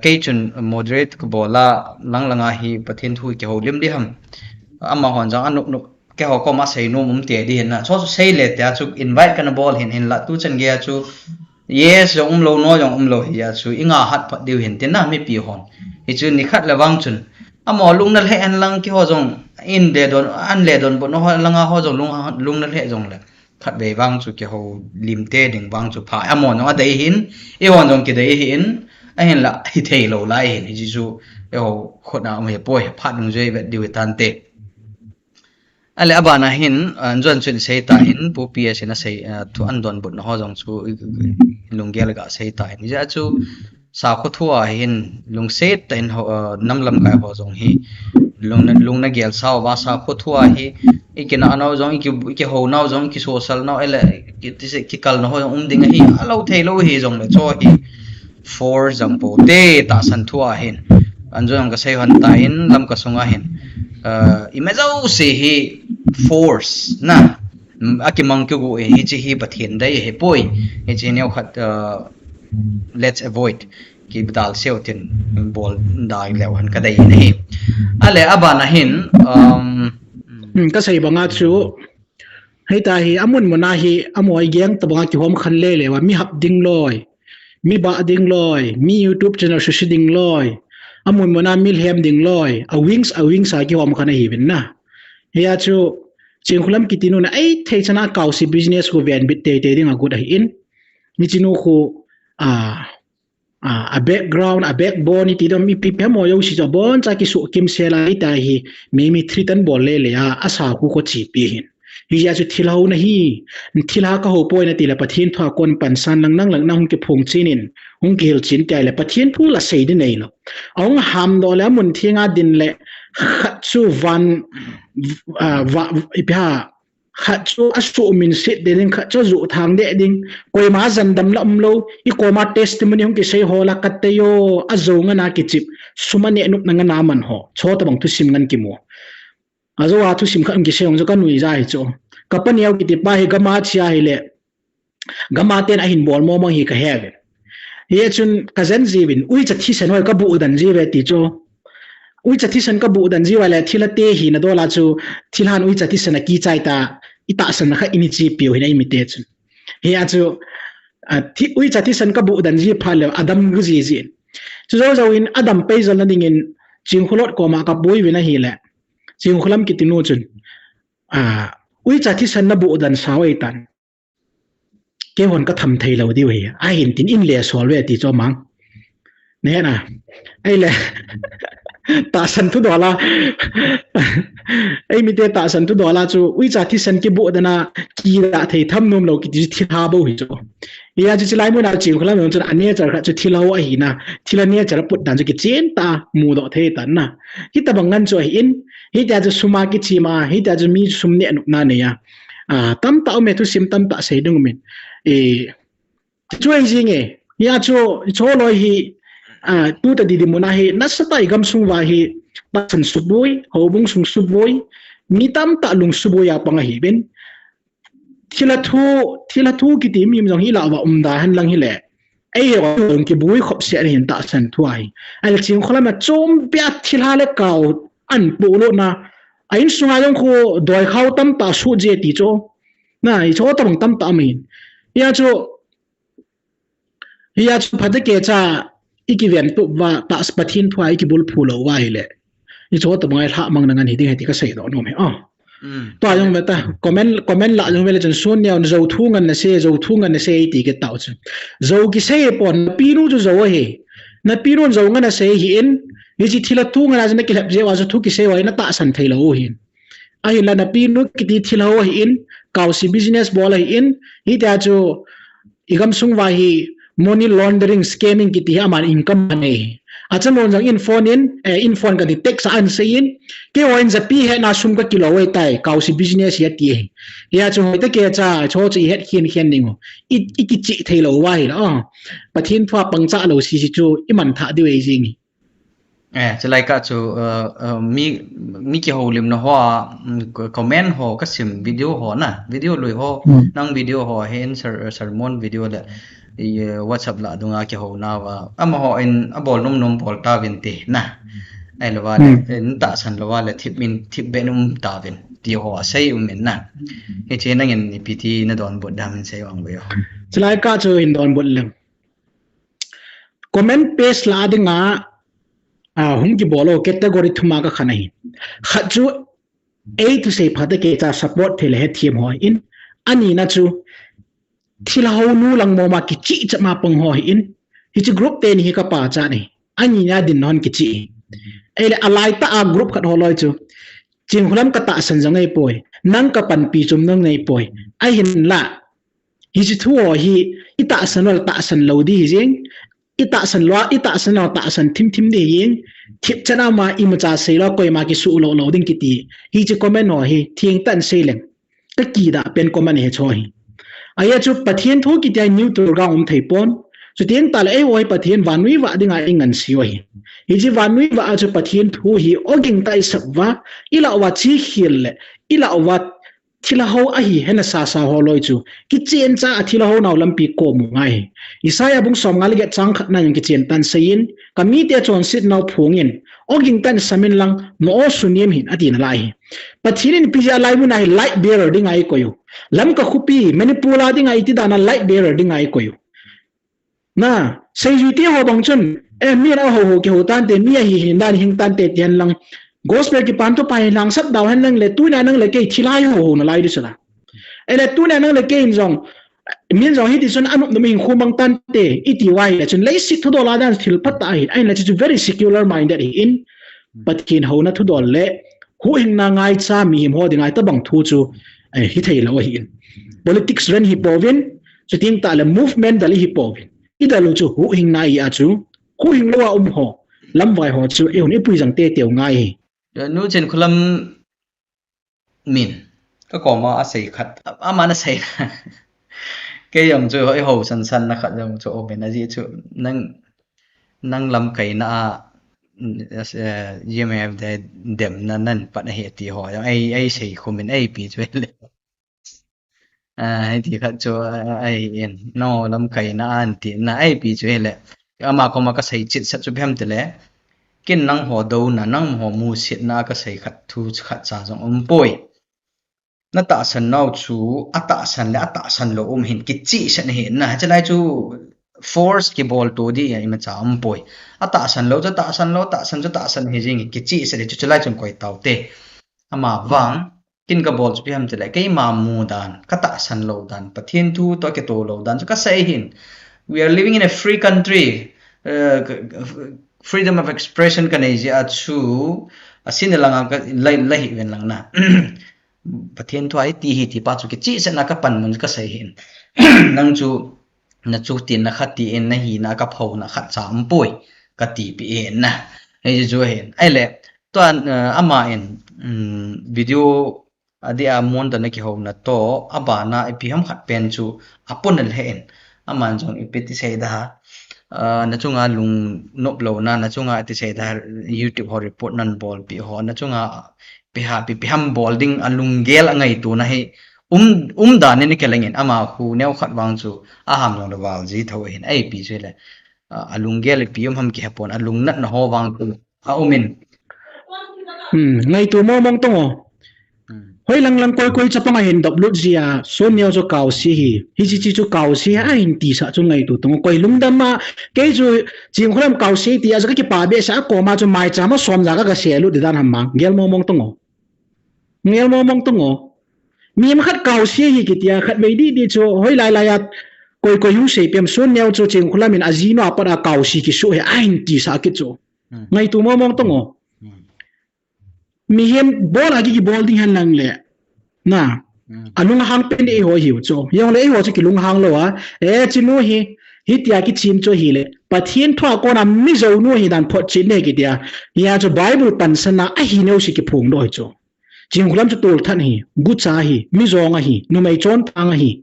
kei chun moderate kibol a lang lang a hi Pathen thu kihou lim di ham. Amahon jang anuk nuk keiho koma sei nom um te di hin na. Chu chu sei le te a chu invite kana bol hin hin la tu chan gei a chu yes jong um lo no jong um lo hi a chu i nga hat phat diu hin tin na mipi hon. Hi chu ni khat le vang chun. Amo lung na lheh hen lang keiho jong in le don an le don bo no ho lang a ho jong lung lung na lheh jong le. Khat vei vang chu keiho lim te ding vang chu pha. Amo jong a dei hin i hon jong ki dei hin a hin la hi thei lo lai hin hi chu eiho khut na um he poi phat nung joi vet diu tan te. Ale abana hin, an juan chun sei ta hin, Pu P S in a sei, thu an donbutna ho jong chu lunggel ga sei ta hin. Hijeh a chu sakho thua hin lungset tah in ho, nam lamkai ho jong hi lungna, lungna gel sau va sakho thua hi i kinah nau jong, i ki, i kihou nau jong, i kisosal nau, ele ki, kikal nau ho jong um ding ahi, a lo thei lo hi jong le cho hi. Force jong po te tahsan thua hin. An jong ka sei hon ta in lam ka sunga hin. Uh, i ma jouse hi force na. A kimang kigu in hichi hi Pathen dei hi poi. Hichi neo khat uh, let's avoid. Ki bidal seo tin bol dai leo han ka dei in hi. Ale abana hin um, ka sei banga chu Hei ta hi, amun muna hi, amo ai geng tabanga kihom khan le le wa, mi hap ding loi, mi ba ding loi, mi YouTube channel susi ding loi, amun muna mi lhem ding loi, a wings, a wings a kihom khan ahi vin na. Hei a chu, Chingkhulam kiti nu na, ei thei chana kau si business ko ven bit tei tei ding a gut ahi in. Ni chinu khu, a, a background, a backbone, iti dom ipi pe mo yo si cho bon cha ki su kim se lai ta hi, mi mi threat an bol le le a, a sa khu ko chi pi hin. Hi ya chu thil hau na hi, thil ha ka ho poi na ti le Pathen thu a kon pan san lang nang lang na hung ki phung chin in, hung ki hil chin ti le Pathen thu la sei di nei lo. A hung ham do le mun thi nga din le khat chu van, a, va, ipi ha, Khat chu asuh min sit ding, khat chu ajuh thang deh ding. Koima jandam la umlou, i koma testimony hung kisei ho la kate yo, ajou ngan a kichip, sum aneh nup na ngan a man ho. Chutabang thusim ngan kimu. Ajou a thusim khat hung kisei hung chu kanui ja hi chu. Ka paneo kiti pa hi gam a chia hile. Gam a ten ahin bol mong mong hi kahe ve. Hichun kajen jiuvin, uicha thisan hoi kabuh dan jiuve ti chu. Uicha thisan kabuh dan jiuva le, thilha te hina dol a chu, thilhan uicha thisan akichai ta, itahsan kha ini chi piu hin eimi te chun. Hia chu, a, thi, uicha thisan kabuh dan ji phat le, adam gu jiji. Chu jou jouvin, adam pei jol na dingin, Chingkhulot koma kabui uvin ahile. Chingkhulam kiti nu chun. A, uicha thisan nabuh dan sao ei tan. Keihon katham thei lou diu hi. Ahin tin in le sol ve ti chu mang. Neh na. Ei le. Tahsan thu dol a. Eimi te tahsan thu dol a chu. Uicha thisan kibuh dan a. Kida thei tham nom lou kiti thilha bou hi chu. Hia chu chilai mun a Chingkhulam chun a nature khat chu thilha ho ahina. Thilha nature put dan chu kichen ta mudoh thei tan na. Hitabang ngan chu ahin. Hitia chu sum a kichim a. Hitia chu mi sum neh nup na nei a. A, tamtah um e, thusim tamtah sei ding um in. E, chu ei jing e. Hia chu, chu loi hi, a, tuta didi mun a hi, nasatah i gamsung uva hi, tahsan suboi, houbung sung suboi, mi tamtah lung suboi a pang ahiuvin. Thilha thu, thilha thu kiti mi jong hi la uva umda hen lang hile. Ei, hung kibui khop se ahin tahsan thu ahi. Ahile Chingkhulam a chompi a thilha le kau an polo na. A insunga jong khu doi khao tamtah su je ti chu. Na, i chutabang tamtah amin. Hia chu, hia chu phatecha i kiven tup uva, ta Pathen thu a i kibulphu lou uva hile. I chutabang a i lhah mang na ngan hi ding ahi ti kasei doh nom e. A. Mm. Tua jong ve ta, comment, comment la jong ve le chun sun neo, jou thu ngan na sei, jou thu ngan na sei ti kit tau chun. Jou kisei pon, na pinu chu jou ahi. Na pinu jou ngan na sei hi in, hichi thilha thu ngan a chu na kilhep jeh uva chu thu kisei uva na tahsan thei lou u hin. Ahinla na pinu kiti thilha ho ahin, kaosi business bol ahin, hitia chu i gamsung uva hi money laundering, scamming kiti hi aman income anei. Achamun jong in phone in, eh, in phone kati text a ahin seiyin, keiho in japi hetna sum kakilo ahitai, kaosi business hi ati. Hia chu hoitah kecha, chu chu i het khen khen ding u. I, i kichih thei lou uva hi la, oh. Pathen thu a pangcha lou sisi chu i man thah diu ahi jing hi. Eh, chulai kah chu, uh, uh, mi, mi kihoulimna ho a, mm, co-, comment ho kasim video ho na, video lui ho, hmm, nang video ho hin ser-, sermon video le, i, uh, WhatsApp lah dunga kihouna uva. Amaho in abol nom nom bol tauvin ti na. Ahilou va le, hmm, in tahsan lou va le thip in, thip be nom tauvin ti ho asei um in na. Hiche nangin ipi ti na donbut dam in sei vang ve o. Chulai kah chu hin donbut leng. Comment page lah a dinga, a, hung kibol u category thum a kakhen ahi. Khat chu, ei thusei phatecha support thei le hethem ho ahin, ani na chu, thilha ho nu lang mong mong a kichih chah ma pang ho ahin, hiche group teni hi kapachat ahi. Ani na dinmun kichih. Ahile alaitah a group khat ho loi chu, Chingkhulam katahsan jong ahipoi, nang kapanpi chom nang ahipoi, ahinla, hiche thu ho hi, i tahsan lou, tahsan lou di hi jing, i tahsan lou, i tahsan lou, tahsan thim thim di hi jing, thip chan ama imacha sei lou, koima kisuh lou lou ding kiti. Hiche comment ho hi, thengtah in sei leng. Kakidah pen comment hi chu hi. Ahia chu Pathen thu kiti a neutral ground um thei pon. Chuteng tahle eiho hi Pathen vannoi vah dinga i ngansi u ahi. Hiche vannoi vah a chu Pathen thu hi ogin tah i sap uva, i lah uva chi khel le, i lah uva thilha ho ahi hena sasa ho loi chu, kichen cha a thilha ho nau lampi kom u ngai hi. Isaiah bung som nga le get chang khat na jong kichen tah in seiyin, ka mite chonset nau phongin, ogin tah in samin lang, na aw sunem hih in, ati nalai hi. Pathen in ipi jeh a laimun a hi light bearer dinga eikoi u. Lamka khopi, Manipur a dinga iti dan a light bearer dinga eikoi u. Na, seijui te ho bang chun, eh, mi na ho ho kihou tante, mi ahi hin dan hing tante ti hen lang. Gospel kipan thupha hi lhangsap dau hen lang le, tunia nang le kei thilha hi ho ho nalai di sala. Ahile tunia nang le kei in jong, min jong hiti chun anop nop hinkho mang tante, iti uva ahile chun leiset thudol a dan thil phatah ahi, ahinla chu very secular minded ahin, Pathen houna thudol le, huhhingna ngaicha mihem ho dinga itobang thu chu, eh, hithei lou ahin. Politics ran hi pouvin, chuteng tahle movement dal hi pouvin. I dal u chu huhhingna ahi a chu, huhhing lou a um ho, lamvai ho chu, eihon ipui jang teitei u ngai hi. Nu Chinkholam min. Ka koma a sei khat, ama na sei. Kei jong chu hoi ho san san na khat jong chu um in, ajeh chu nang, nang lamkaina a, eh, G M F D I demna nan pan ahi ti ho jong ei, ei sei khum in ei pi chu le. Ah, hiti khat chu, ah, ahi in, no lamkaina an ti na ei pi chu le. Ama koma ka sei chit sat chu phem te le. Kin nang ho do na, nang ho mu sit na ka sei khat thu khat cha jong um poi. Na tahsan nau chu, a tahsan le a tahsan lou um hin kichihsah na hi na. Hichelai chu force kibol to di a ima cha um poi. A tahsan lou chu tahsan lou, tahsan chu tahsan hi jing, kichihsah di chu, chulai chun koi tau te. Ama vang, kin ka bol chu pi ham ti le, keima mu dan, ka tahsan lou dan, Pathen thu to kito lou dan chu ka sei hin. We are living in a free country. Uh, freedom of expression ka nei jeh a chu, a sin langa ka lai, lai hi ven lang na. Pathen thu a hiti hiti pa chu kichihsah na ka panmun ka sei hin. Nang chu na chu tin na khat ti in, na hi na ka phou na khat cha um poi ka ti pi in na. Hei chu hin. Ai le, tua, eh, ama in, mm, video a dia mun ta na kihou na to, a ba na ipi ham khat pen chu a pon le in. Aman jong ipi ti sei da ha. Ah, na chunga lung nop lou na, na chunga ti sei da ha, YouTube ho report nan bol pi ho, na chunga pi ha, pi, pi ham bol ding a lunggel a ngaito na hi um, um dan in ka leng in, ama khu neo khat vang chu a ham jong le val ji tho hin, ei pi chu le, ah, a lunggel pi um ham ki ha pon, a lungnat na ho vang chu a um in. Hmm, ngaito mong mong tong o. Hmm. Hoi lang lang koi koi chapang a hin dop lut jia, Son Neo chu Kaosi hi. Hichi chi chu Kaosi hi a hin ti sa chu ngaito tong o. Koi lungdam a, kei chu Chingkhulam Kaosi ti a chu ka kipa be sa a koma chu mai cha ma som ja ka ka se lut di dan ham mang. Ngel mong mong tong o. Ngel mong mong tong o. Mi ma khat Kaosi hi kitia, khat vei di di chu, hoi lai lai a, koi koi hung sei pem Son Neo chu Chingkhulam in a ji no a pat a Kaosi kisu hi a hin ti sa kit chu. Hmm. Ngaito mong mong tong o. Hmm. Mihem bol a ki, kibol ding hen lang le. Na. Hmm. A lunghang pen eiho hiu chu. Jong le eiho chu kilunghang lou a. E, chi nu hi, hitia kichim chu hi le. Pathen thu a kona Mizo nu hi dan phot chin ne kitia. Hia chu Bible pansan a ahi neo si kiphong doh hi chu. Chingkhulam chu tolthat hi, gucha hi, mijong ahi, numei chonthang ahi,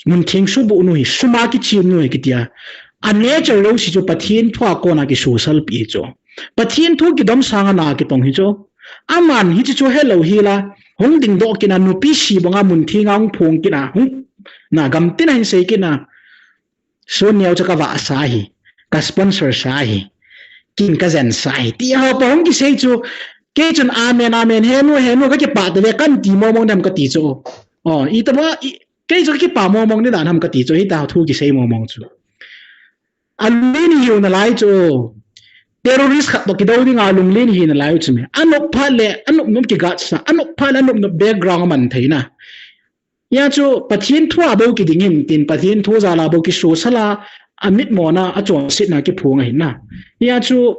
muntheng subuh nu hi, suma kichim nu hi kitia. A nature lou si chu Pathen thu a kona kisosal pi chu. Pathen thu kidom sanga na kitong hi chu. Aman hichi chu helou hi la, hung dingdoh kit a nupi si banga muntheng a hung phong kit a, hung na gamtin a hin sei kit a. Son Neo chu ka vahsa hi, ka sponsor sa hi, kin ka jensa hi. Ti ho pa hung kisei chu, kei chun amen, amen, he nu, he nu, ka kipah ta ve, kan ti mong mong dem ka ti chu. O, i ta ba, i, kei chu ka kipah mong mong ni dan ham ka ti chu, hita thu kisei mong mong chu. A lunglen hiu nalai chu, terrorist khat to kido dinga lunglen hi nalai chu me. Anop phat le, anop nop kigatsa, anop phat le, anop nop background a man thei na. Hia chu Pathen thu a bou kiding in tin, Pathen thu jal a bou kisosal a, a mitmo na, a chonset na kiphong ahi na. Hia chu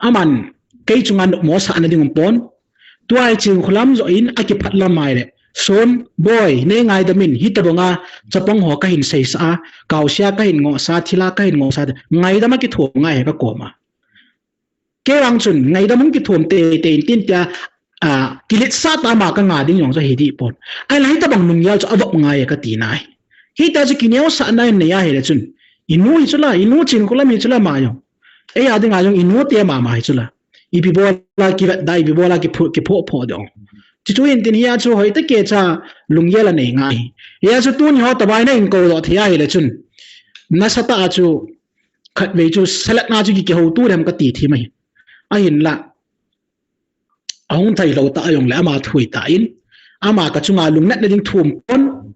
aman kei chunga nopmo sah na ding um pon. Tua hi Chingkhulam jo in a kiphat lam mai le. Son, boi, nei ngaidam in, hita banga chapang ho ka hin seisa a, Kaosi a ka hin ngosa, thil a ka hin ngosa, ngaidam a kithom ngai he ka koma. Kei vang chun, ngaidam hung kithom teitei in tin tia, a, kiletsah ta ma ka nga ding jong chu hi di pon. Ai la hita bang lunggel chu avop ngai ka ti nai. Hita chu kineosah na in nei a hi le chun. I nu hi chu la, i nu Chingkhulam hi chu la ma jong. Ei a dinga jong i nu te mama hi chu la. Ipi bola kivet da, ipi bola kipho, kipho pho dong. Chu chu hin tin hia chu hoi ta ke cha lunggel a nei ngai. Hia chu tuni ho ta bai na in ko do thei a hi le chun. Nasa ta a chu khat vei chu salat na chu ki, kihou tu dem ka ti thim ahi. Ahin la. Ahung thei lou ta a jong le ama thui ta in. Ama ka chunga lungnat na ding thum pon.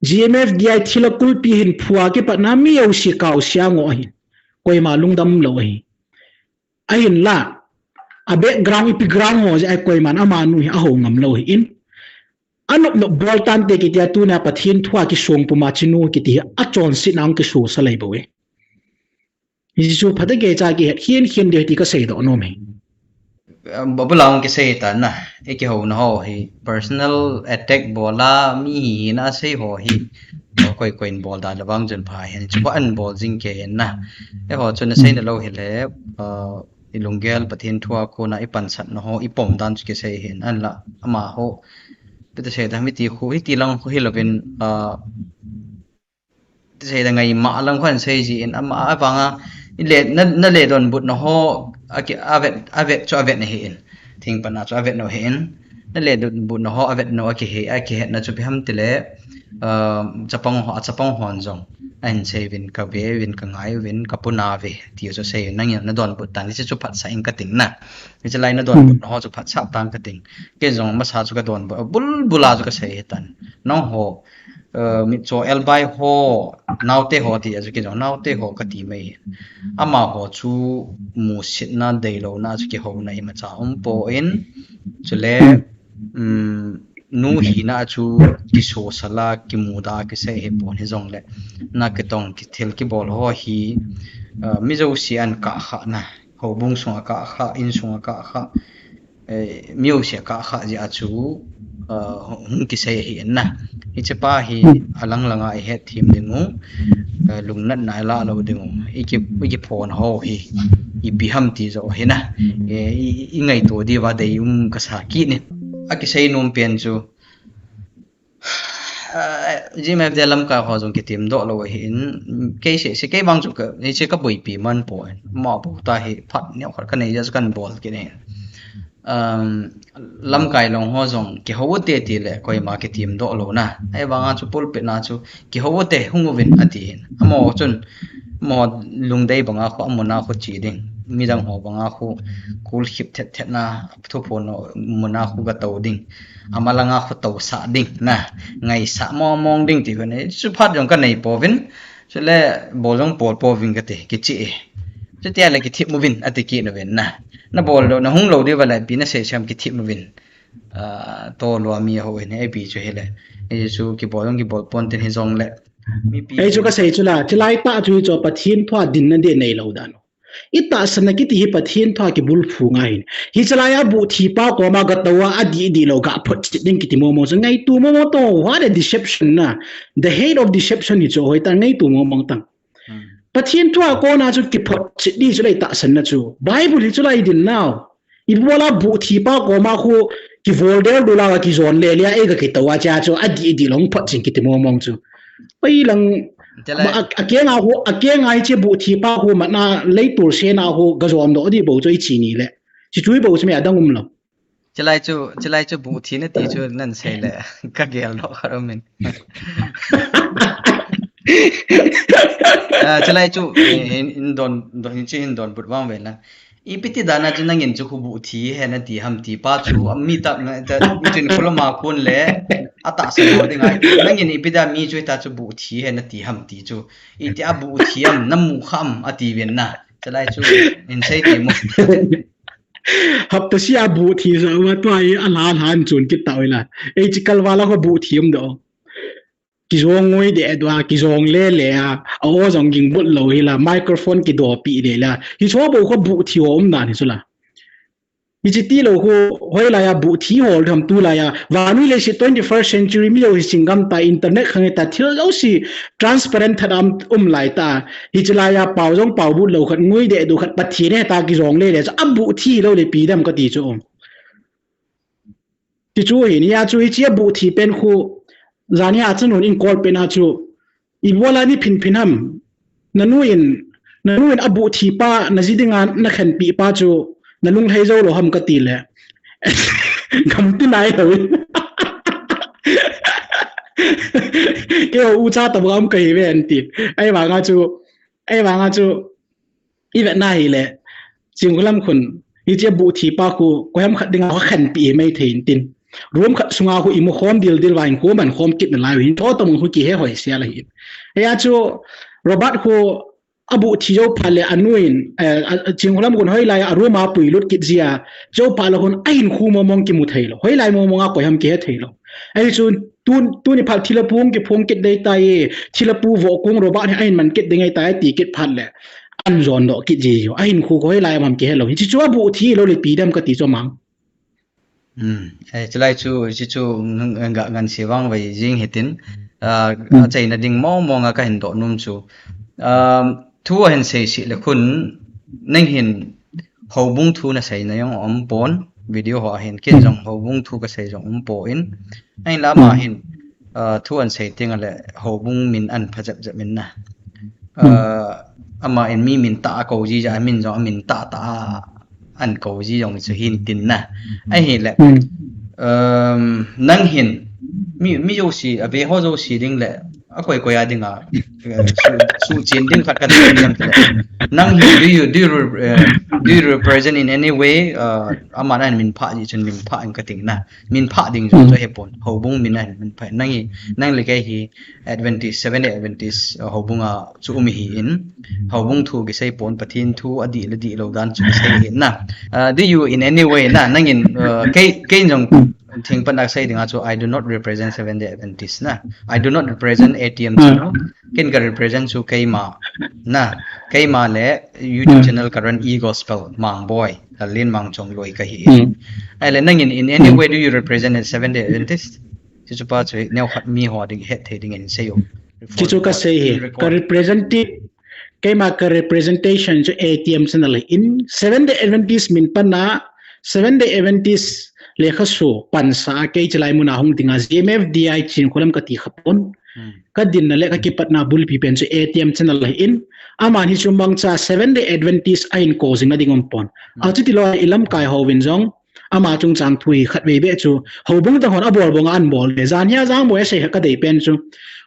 G M F D I thil a kulpi hin phua kipat na mi jouse Kaosi a ngo ahi. Koima lungdam lou ahi. Ahin la. A background ipi ground ho jeh a koiman ama nu hi a ho ngam lou ahi in. Anop nop bol tante kitia tuna Pathen thu a kisong puma chinu kiti a chonset na hung kiso sa lei bou e. Hichu phatah kei cha kihet khen khen ding ti ka seidoh nom e. Babu lang kisei ta na, e kihouna ho hi personal attack bola mi hi na sei ho hi. Koi koi in bol dan le vang chun pha hin chu an bol jing kei hin na. E ho chu na sei na lou hi le, uh, ilunggel Pathen thua kona ipansatna ho, ipom dan chu kisei hin, ahinla amaho, ipi ti sei da, miti khu, hiti lang khu hilouvin, ah, ti sei da, ngaima lang khu ahin sei jin, ama avanga, ile, na, nale donbutna ho, aki, avet, avet chu avet na hin. Thingpana chu avet na hin. Nale donbutna ho avet na akihe, akihetna chu ipi ham tile, ah, chapang ho, achapang hon jong ahin sei uvin, kave uvin, kangai uvin, kapuna uve, ti chu sei, nangin nadonbut tan, hiche chu phatsah in kating na. Hiche lai nadonbutna ho chu phatsah tan kating. Kei jong masa chu kadonbut, bulbul a chu kasei hitan. Nangho, eh, mitcho elbai ho, naote ho ti a chu kei jong naote ho kati mai. Amaho chu musitna deilouna chu kihouna imacha umpon, chule, um, nu hina chu kisosal a, kimuda kisei hipon, hijongle nakitong kithil kibol ho hi, ah, mi jouse ahin kahkhah na, houbung sunga kahkhah, insunga kahkhah, eh, mi jouse akahkhah jeh a chu, ah, hung kisei ahi in na. Hichepa hi alang langa ihet them ding u, eh, lungnatna ilah lou ding u, iki, ikiphon ho hi ipi ham ti joh hi na, eh, i, i, ingaito diuva deium kasa kit in. Akisei nom pen chu, ah, GMFDI lamkai ho jong kitemdoh lou ahin, kei seh seh, kei vang chu ka, hiche kaboipi man poi, amaho bou tah hi phat neokhat kanei jeh a chu kahin bol kit in. Um, lamkai long ho jong kihou ute tile koima kitemdoh lou na. Ahivanga chu pulpit na chu kihou ute, hung uvin atin. Amaho chun, amaho lungdei banga khu, amun a khu che ding. Midang ho banga khu, kulkhip thet thet na, thuphon mun a khu gatou ding. Ama langa khu tousah ding na. Ngaisah mong mong ding ti khu ne. Chu phat jong kanei pouvin. Chule bol jong bol pouvin kati, kiche e. Chutia le kithip uvin, ati kit uvin na. Nabol lou, nahung lou diuva le ipi nasei sem, kithip uvin. Ah, tolua mi ahou in, ipi chu hile. Hichu kibol jong kibol pon tin hijongle. Mipi ei chu kasei chu la, chulai tah chu hichu Pathen thua dinna ding neilou dan. Itahsanna kiti hi Pathen thua kibulphu ngai hin. Hiche laiya buhthi pa koma gatou a, adih dih lou, gaphotchet ding kiti mong mong chu ngaito mong mong tang, what a deception na. The head of deception hichu hoitah, ngaito mong mong tang. Hmm. Pathen thua kona chu kiphotchet ding chu lei tahsanna chu. Bible hi chu lai din nau. Ibola buhthi pa koma khu kivol del dul a, kijon le le a, ei gakitou a, chea chu adih dih lou photchet kiti mong mong chu. Hoilang, chulai ma, a, akenga khu, akenga hiche buhthi pa khu mana leitol sena khu gajon doh ding bou chu ichi ni le. Chi chu bou chu mi adang umlou. Chulai chu, chulai chu buhthi nati chu nansei le, kagel doh khat umin. Ah, chulai chu, in, in don, don, hiche hin donbut vang ve la. Ipi ti dana chu nangin chu khu buhthi hi nati ham ti pa chu, mi tah na, ta, ichin khuloma kon le, atahsan ho dinga. Nangin ipi dia mi chu hita chu buhthi hi nati ham ti chu. Itia buhthi ham, namu kham, ati uvin na. Chulai chu, in sei ti mo. Hapta sia buhthi sa, wa tua i ala ala an chun kit tau ila. Ei chi kalvala khu buhthi um doh. Kijong ngoi deh dua, kijong le le a, a o jong ging but lou hi la, microphone kidopi le la. Hichu bou khu buhthi ho um dan hichu la. Hiche tilou khu, hoilaiya buhthi hol tham tulaiya. Vannoi leiset twenty-first century mi jouse chingam ta, internet khang ta, thil jouse transparent tah a um, um lai ta. Hiche laiya pao jong pao but lou khat, ngoi deh dua khat, Pathen heta kijong le le chu, abuhthi lou le ipi dam kati chu. Ti chu hin, hia chu hiche abuhthi pen khu, jani a chun un in call pen a chu, ibola ni phin phin ham, nanu in, nanu in abuhthi pa, naji dinga nakhenpi pa chu, nalung lhai jou lou ham kati le. Gam ti nai lou. Keiho ucha tabang um kahi ve anti. Ahivanga chu, ahivanga chu, ivet na hile, Chingkholam khun, hiche abuhthi pa khu, koiham khat dinga khu khenpi mai thei intin. Room khat sunga khu imu khom dil dil vang khu man khom kit nalai hin, tho tong khu kihe hoi sia la hin. Hia chu, Robert khu, abuhthi jou phat le anu in, eh, a, a, Chingkholam khun hoilai a room a puilut kit jia, jou phat le khun ahinkho mong mong kimu thei lou. Hoilai mong mong a koiham kihe thei lou. Ahi chun tun, tuni phat thilha pu hung kiphong kit dei tai, thilha pu vo kung Robert hi ahin man kit ding ahi tai ti kit phat le. An jon doh kit ji jo. Ahinkho hoilai ham kihe lou. Hiche chu abuhthi lou le ipi dam kati chu mang. Hmm. Eh, chulai chu, hiche chu ngan, ngan, ngan se vang vai jing hitin. Ah, hmm. Achaina ding mong mong a kahin doh nom chu. Um, thu ahin sei sih le khun nang hin houbung thu nasei na jong aumpon, video ho ahin, ken jong houbung thu kasei jong aumpon, ahinla ama hin, uh, thu ahin sei teng le houbung min ahin pha jep jep in na. Uh, ama in mi min tah a kou ji jeh a, amin jong amin tah tah a ahin kou ji jong chu hin tin na. Ahile, um, nang hin, mi, mi jouse, ave ho jouse ding le, akoi koi a dinga, eh, su, suhchen ding khat kadei niam tile. Nang hin, do you, do you, eh, do you represent in any way, uh, aman ahin min pha ji chun min pha in kating na. Min pha ding jong chu ahepon. Houbung min ahin min pha. Nang hi, nang le kei hi Adventist, Seventh Day Adventist, uh, houbung a chu um ihi in. Houbung thu kisei pon, Pathen thu adih le dih lou dan chu kisei hi na. Uh, do you in any way na, nang in, uh, kei, kei jong thing pan a sei ding a chu, I do not represent Seventh Day Adventist na. I do not represent A T M chu. Ken ka represent chu keima na. Keima le YouTube channel ka run, E-Gospel, Mangboi, Lallen Mangchongloi kahi. Ahile nang in, in any way do you represent a Seventh Day Adventist? Chuchu pa chu neo khat mi ho ding het thei ding in sei o. Chuchu kasei hi. Ka representative, keima ka representation chu A T M channel in Seventh Day Adventist min pan a, Seventh Day Adventist lekhasu pansa a kei chilai mun a hung ding a G M F D I Chinkholam kati khapon. Kadin na le kakipatna bulpi pen chu A T M channel ahin. Aman hichu mangcha Seventh Day Adventist ahin kou jing na ding aumpon. Achuti lou a ilamkai hovin jong ama chungchang thu hi khatvei beh chu houbung dang hon abol bang a ahin bol ve. Jan hia jang boi asei kha kadei pen chu.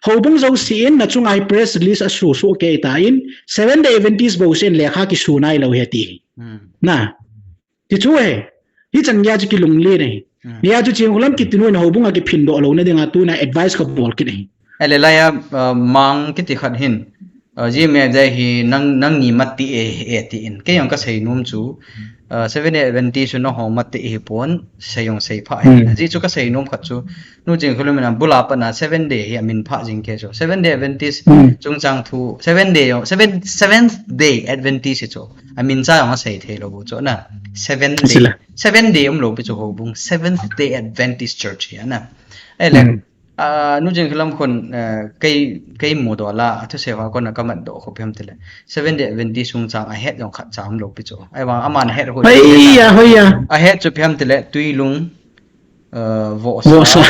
Houbung jouse in na chunga hi press release asu su kei ta in Seventh Day Adventist bou sen lekha kisu nai lou hi ati. Na. Ti chu he. Hichan gei a chu kilunglen ahi. Hia chu Chinkholam kiti nu in houbung a kiphin doh lou na ding a tuna advice kabol kit ahi. Ahile lai a, uh, Mang kiti khat hin, uh, G M F D I hi nang, nangni mati e, e ti in. Kei jong kasei nom chu, uh, Seventh Day Adventist chu nangho mati hi pon, sei jong sei pha hi. Ajeh chu kasei nom khat chu, Nu Chinkholam in abul a pat a Seventh Day hi amin pha jing kei chu. Seventh Day Adventist chungchang thu, Seventh Day jong, Seventh, Seventh Day Adventist hi chu. Amin cha jong asei thei lou bou chu na. Seventh Day. Seventh Day um lou pi chu houbung. Seventh Day Adventist Church hi na. Ahile, Ah, Nu Chinkholam khun, eh, kei, kei mudoh la, athusei ho a kona kamat doh kho phem tile. Seventh Day Adventist chungchang ahet jong khat cha um lou pi chu. Ahivang aman ahet ho. Hoiya, hoiya. Ahet chu phem tile, Tuilung, eh, Vohsa. Vohsa.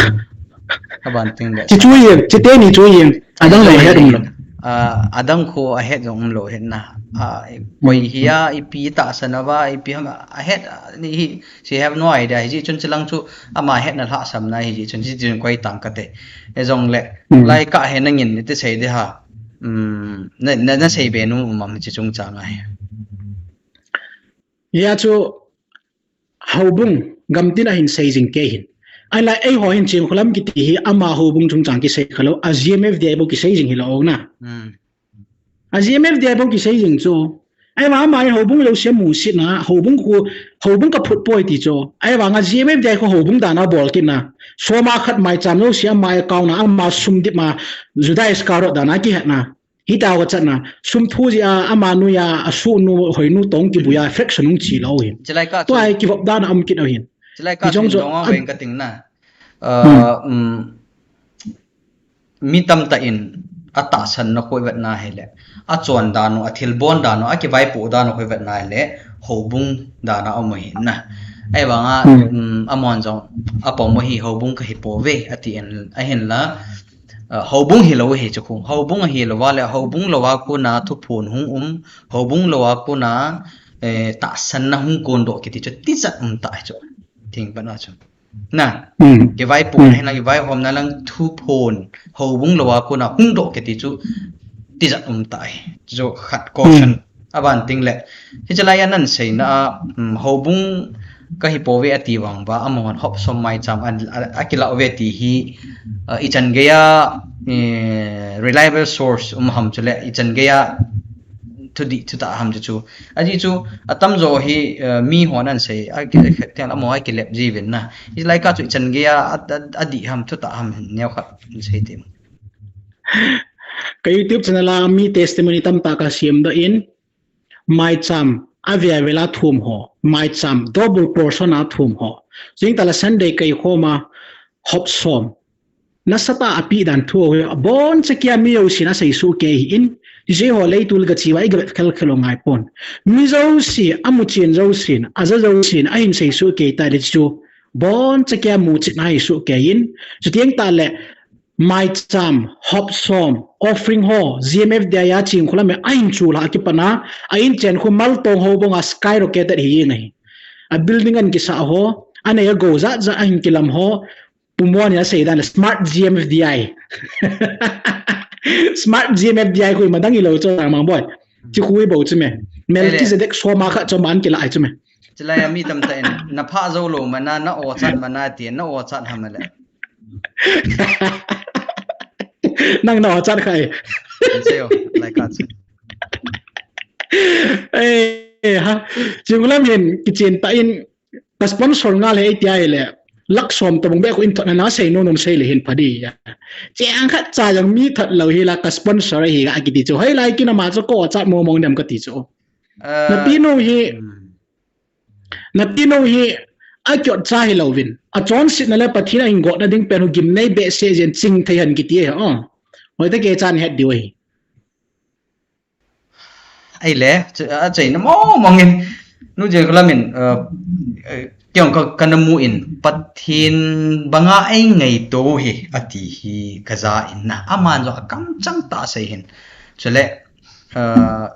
Aban teng le. Chi chu yen, chi teni chu yen. Adang lou het um lou. Ah, adang khu ahet jong um lou het na. Ah, koi hia, ipi tahsan a va, ipi ham, ahet, ah, ni hi, She have no idea. Hijeh chun chilang chu ama hetna lhahsamna hijeh chun, hijeh chun koi tang kate. Ejongle, lai kah he nangin niti sei de ha. Um, na, na, nasei be nom um am hiche chungchang a hi. Hia chu houbung gamtin ahin sei jing kei hin. Ahinla eiho hin Chinkholam kiti hi ama houbung chungchang kisei khalou, a G M F D I bou kisei jing hilou na. A G M F D I bou kisei jing chu. Ahivang ama hi houbung jouse musit na, houbung khu, houbung kaphut poi ti chu. Ahivang a G M F D I khu houbung dan a bol kit na. Soma khat maicham jouse ama account a, ama sum dip ma, Judas Iscariot dan a kihet na. Hita ho kachat na. Sum thu jeh a, ama noiya, asuhnu, hoinu tong kibui a, fraction hung chi lou hin. Tua hi kivop dan a um kit lou hin. Chilai kah chu dong a veng kating na. Uh, um, Mi tamtah in atahsanna khu ivetna hile, achon dan u, athilbol dan u, akivaipoh dan u khu ivetna hile, houbung dan a um ahi na. Ahivanga, um, amahon jong apom u hi houbung kahi pouve, ati in, ahinla, uh, houbung hilou hi chu khu. Houbung ahilou va le, houbung lou a kona thuphon hung um, houbung lou a kona, eh, tahsanna hung kondoh kiti chu tijat um tah chu. Thing pan a chu. Na, kivaipoh na hinlang, kivaihomna lang thuphon, houbung lou a kona hung doh kiti chu tijat um tah hi. Chu khat caution. Aban teng le, hiche lai a naseina a, um, houbung kahi pouve ati vang uva, amahon Hopsom maicham a, a, akilah uve ti hi, uh, ichan geiya, eh, reliable source um ham chule, ichan geiya thudih thutah ham chu chu. Ajeh chu, atamjo hi, eh, mihon asei, a ki, a ki, amaho akilep jiuvin na. Hilai kah chu ichan geiya, a, a, adih ham, thutah ham, neokhat sei temo. Ka YouTube channel a mi testimony tamtah kasem doh in, maicham, avel avel a thum ho, maicham, double portion a thum ho. Jingkah la Sunday kaikhom a, Hopsom. Nasatah a apeh dan thu ho hi, abonchan kia mi jousen asei soh kei ahin, Hiche ho leitul gachi uva, i gavet khelkhel u ngai pon. Mi jouse, amu chen jousen, aja jousen, ahin sei soh kei tah le chu. Boncha kia muchin ahi soh kei in. Chuteng tah le, maicham, hop som, offering ho, G M F D I a Chinkholam a ahin chul a kipat a, a inchen khu Maltong houbung a skyrocketed hi ngai. A building ahin kisah ho, anei a go jat jat ahin kilam ho, Pu Muan in asei dan le smart G M F D I. Smart G M F D I khu i madang i lo chu Tangmangboi. Chi khu i bou chu me. Melchizedek soma khat chu man kila ai chu me. Chulai a mi tamtah in, na pha jou lou mana, na o chat mana ti, na o chat ham le. Nang na o chat khai. Kan sei o, lai ka chu. Eh, ha. Chinkholam hin, kichen tah in, ka sponsor ngal e tia le, lakh som tabang beh khu in thot na na sei nom nom sei le hin pha di ya. Cheng khat cha jong mi thot lou hi la ka sponsor hi ga kiti chu. Hoilai kin ama chu ko cha mong mong dem kati chu. Na pi nu hi, na pi nu hi, a kiot cha hi louvin. A chonsetna le Pathen a hin gotna ding pen hu gimnei behseh jeng ching thei hen kiti hi. Hoitah kei chan het diu hi. Ahile, achaina mong mong in, Nu Chinkholam in, kei jong ka, kana mu in, Pathen banga eingaito hi, ati hi kaja in na. Aman jong akamchang tah asei hin. Chule,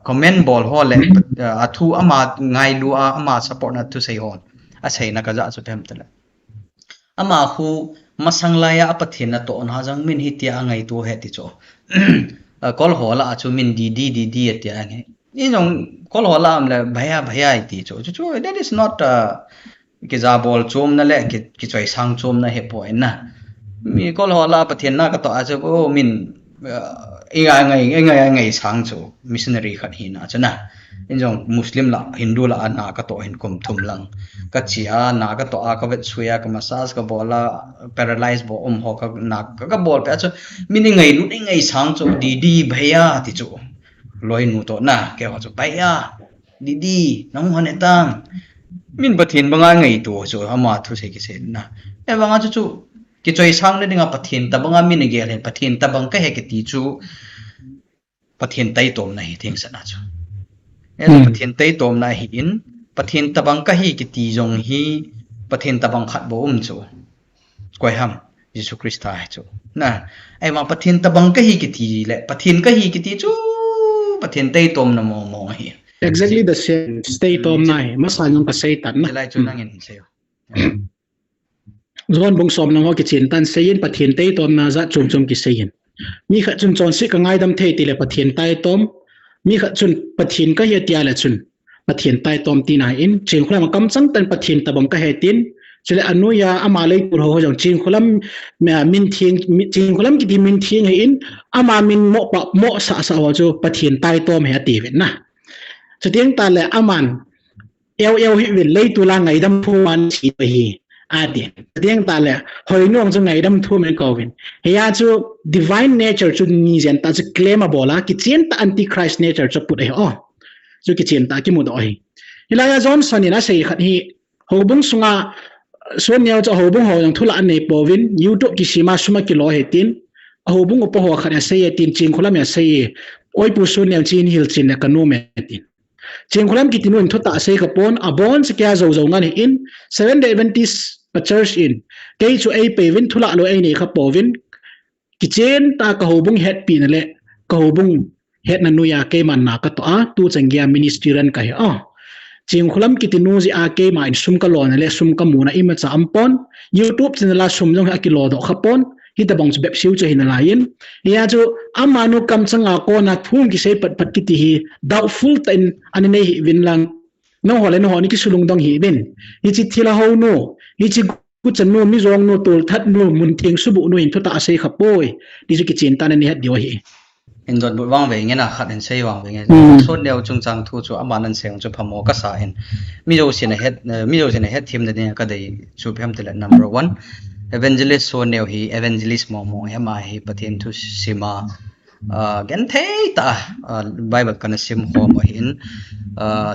comment bol ho le, athu ama ngailu a, ama support na thusei ho. Aseina kaja chu phem tale. Ama khu masang lai a Pathen natohna jong min hitia angaito ahi ti chu. Kol ho lah a chu min Didi, Didi atia angai. I jong kol ho lah a um le bhaiya, bhaiya iti chu. Chu chu, that is not, kijabol chomna le ki, kichoisang chomna ahipoi na. Mi kol ho lah a Pathen na katoh a chu, o min, i ngai, i ngai, i ngaisang chu missionary khat hina chu na. In jong Muslim lah, Hindu lah a na katoh hin kum thum lang. Kache a, na katoh a, kavet sui a, ka massage kabol a, paralyze bol um ho ka na ka, kabol peh a chu. Min i ngailut, i ngaisang chu, Didi, bhaiya ti chu. Loinu toh na, keiho chu, bhaiya, Didi, nahung hon e tam. Min Pathen banga ngaito chu, ama thusei kisei na. Ahivanga chu chu, kichoisang na dinga Pathen tobanga min agel hin, Pathen tobang kahi kiti chu, Pathen taitomna hi thengsahna chu. Pathen taitomna ahin, Pathen tobang kahi kiti jong hi, Pathen tobang khat bou um chu. Koi ham, Jesu Christa hi chu. Na, ahivang Pathen tobang kahi kiti le, Pathen kahi kiti chu, Pathen taitomna mong mong ahi. Exactly the same, taitomna hi, masa jong kasei tan na. Chulai chu nangin sei o. John bung som lang ho kichen tah in seiyin, Pathen taitomna jat chom chom kiseiyin. Mi khat chun chonset kangaidam thei tile Pathen taitom. Mi khat chun Pathen kahi atia le chun Pathen taitom tina ahin, Chinkholam a kamchang tah in Pathen tobang kahi tin. Chule anoiya ama leitul ho jong Chinkholam, min theng, Chinkholam kiti min theng ahin, ama min mo pa, mo sah sah ho chu Pathen taitom ahi atiuvin na. Chuteng tah le aman, eu eu hih uvin, leitul a ngaidam thum a nache ahi, ati. Chuteng tah le, Hoinu jong chu ngaidam thum in akouvin. Hia chu divine nature chu ni jen tah chu claim abol a, kichen tah antichrist nature chu aput ahi o. Chu kichen tah kimudoh ahi. Hilai a Johnson in asei khat hi, houbung sunga, Suan Neo chu houbung ho jong thulah anei pouvin, YouTube kisem a sum akilo ahi tin, a houbung upa ho khat in asei e tin, Chinkholam in asei e, Oi Pu Suan Neo, hiche hin hilchen le kanom e tin. Chinkholam kiti nu in thutah asei khapon, aboncha kia jou jou ngal ahin, Seventh Day Adventist a church in, kei chu eipei uvin thulah lou einei khapouvin, kichen tah a ka houbung hetpina le, ka houbung hetna noiya keiman na katoh a, tuchan geiya ministry run kahi a. Chinkholam kiti nu jeh a keima in sum kalona le sum kamuna imacha aumpon, YouTube channel a sum jong hi akilodoh khapon, hitobang chu bepseu chu ahi nalaiyin. Hia chu amanu kamchanga kona thu kisei phat phat kiti hi doubtful tah in ana nei hih uvin lang. Nangho le nangho nakisulungdong hih uvin. Hiche thilha hounu, hiche guchanu, mijongnu, tolthatnu, muntheng subuhnu in thutah asei khapoi. Ti chu kichen tah in nahet diu ahi. Indonbut vangvei ngen a khat in sei vangvei ngen. Suan Neo chungchang thu chu aman asei chu phamo kasa in. Mi jousen ahet, mi jousen ahet themna dinga kadei chu ipi ham tile number one. Evangelist Suan Neo hi evangelist mong mong ahi, ama hi Pathen thu sima, genthei tah a, Bible kana simkhom ahin,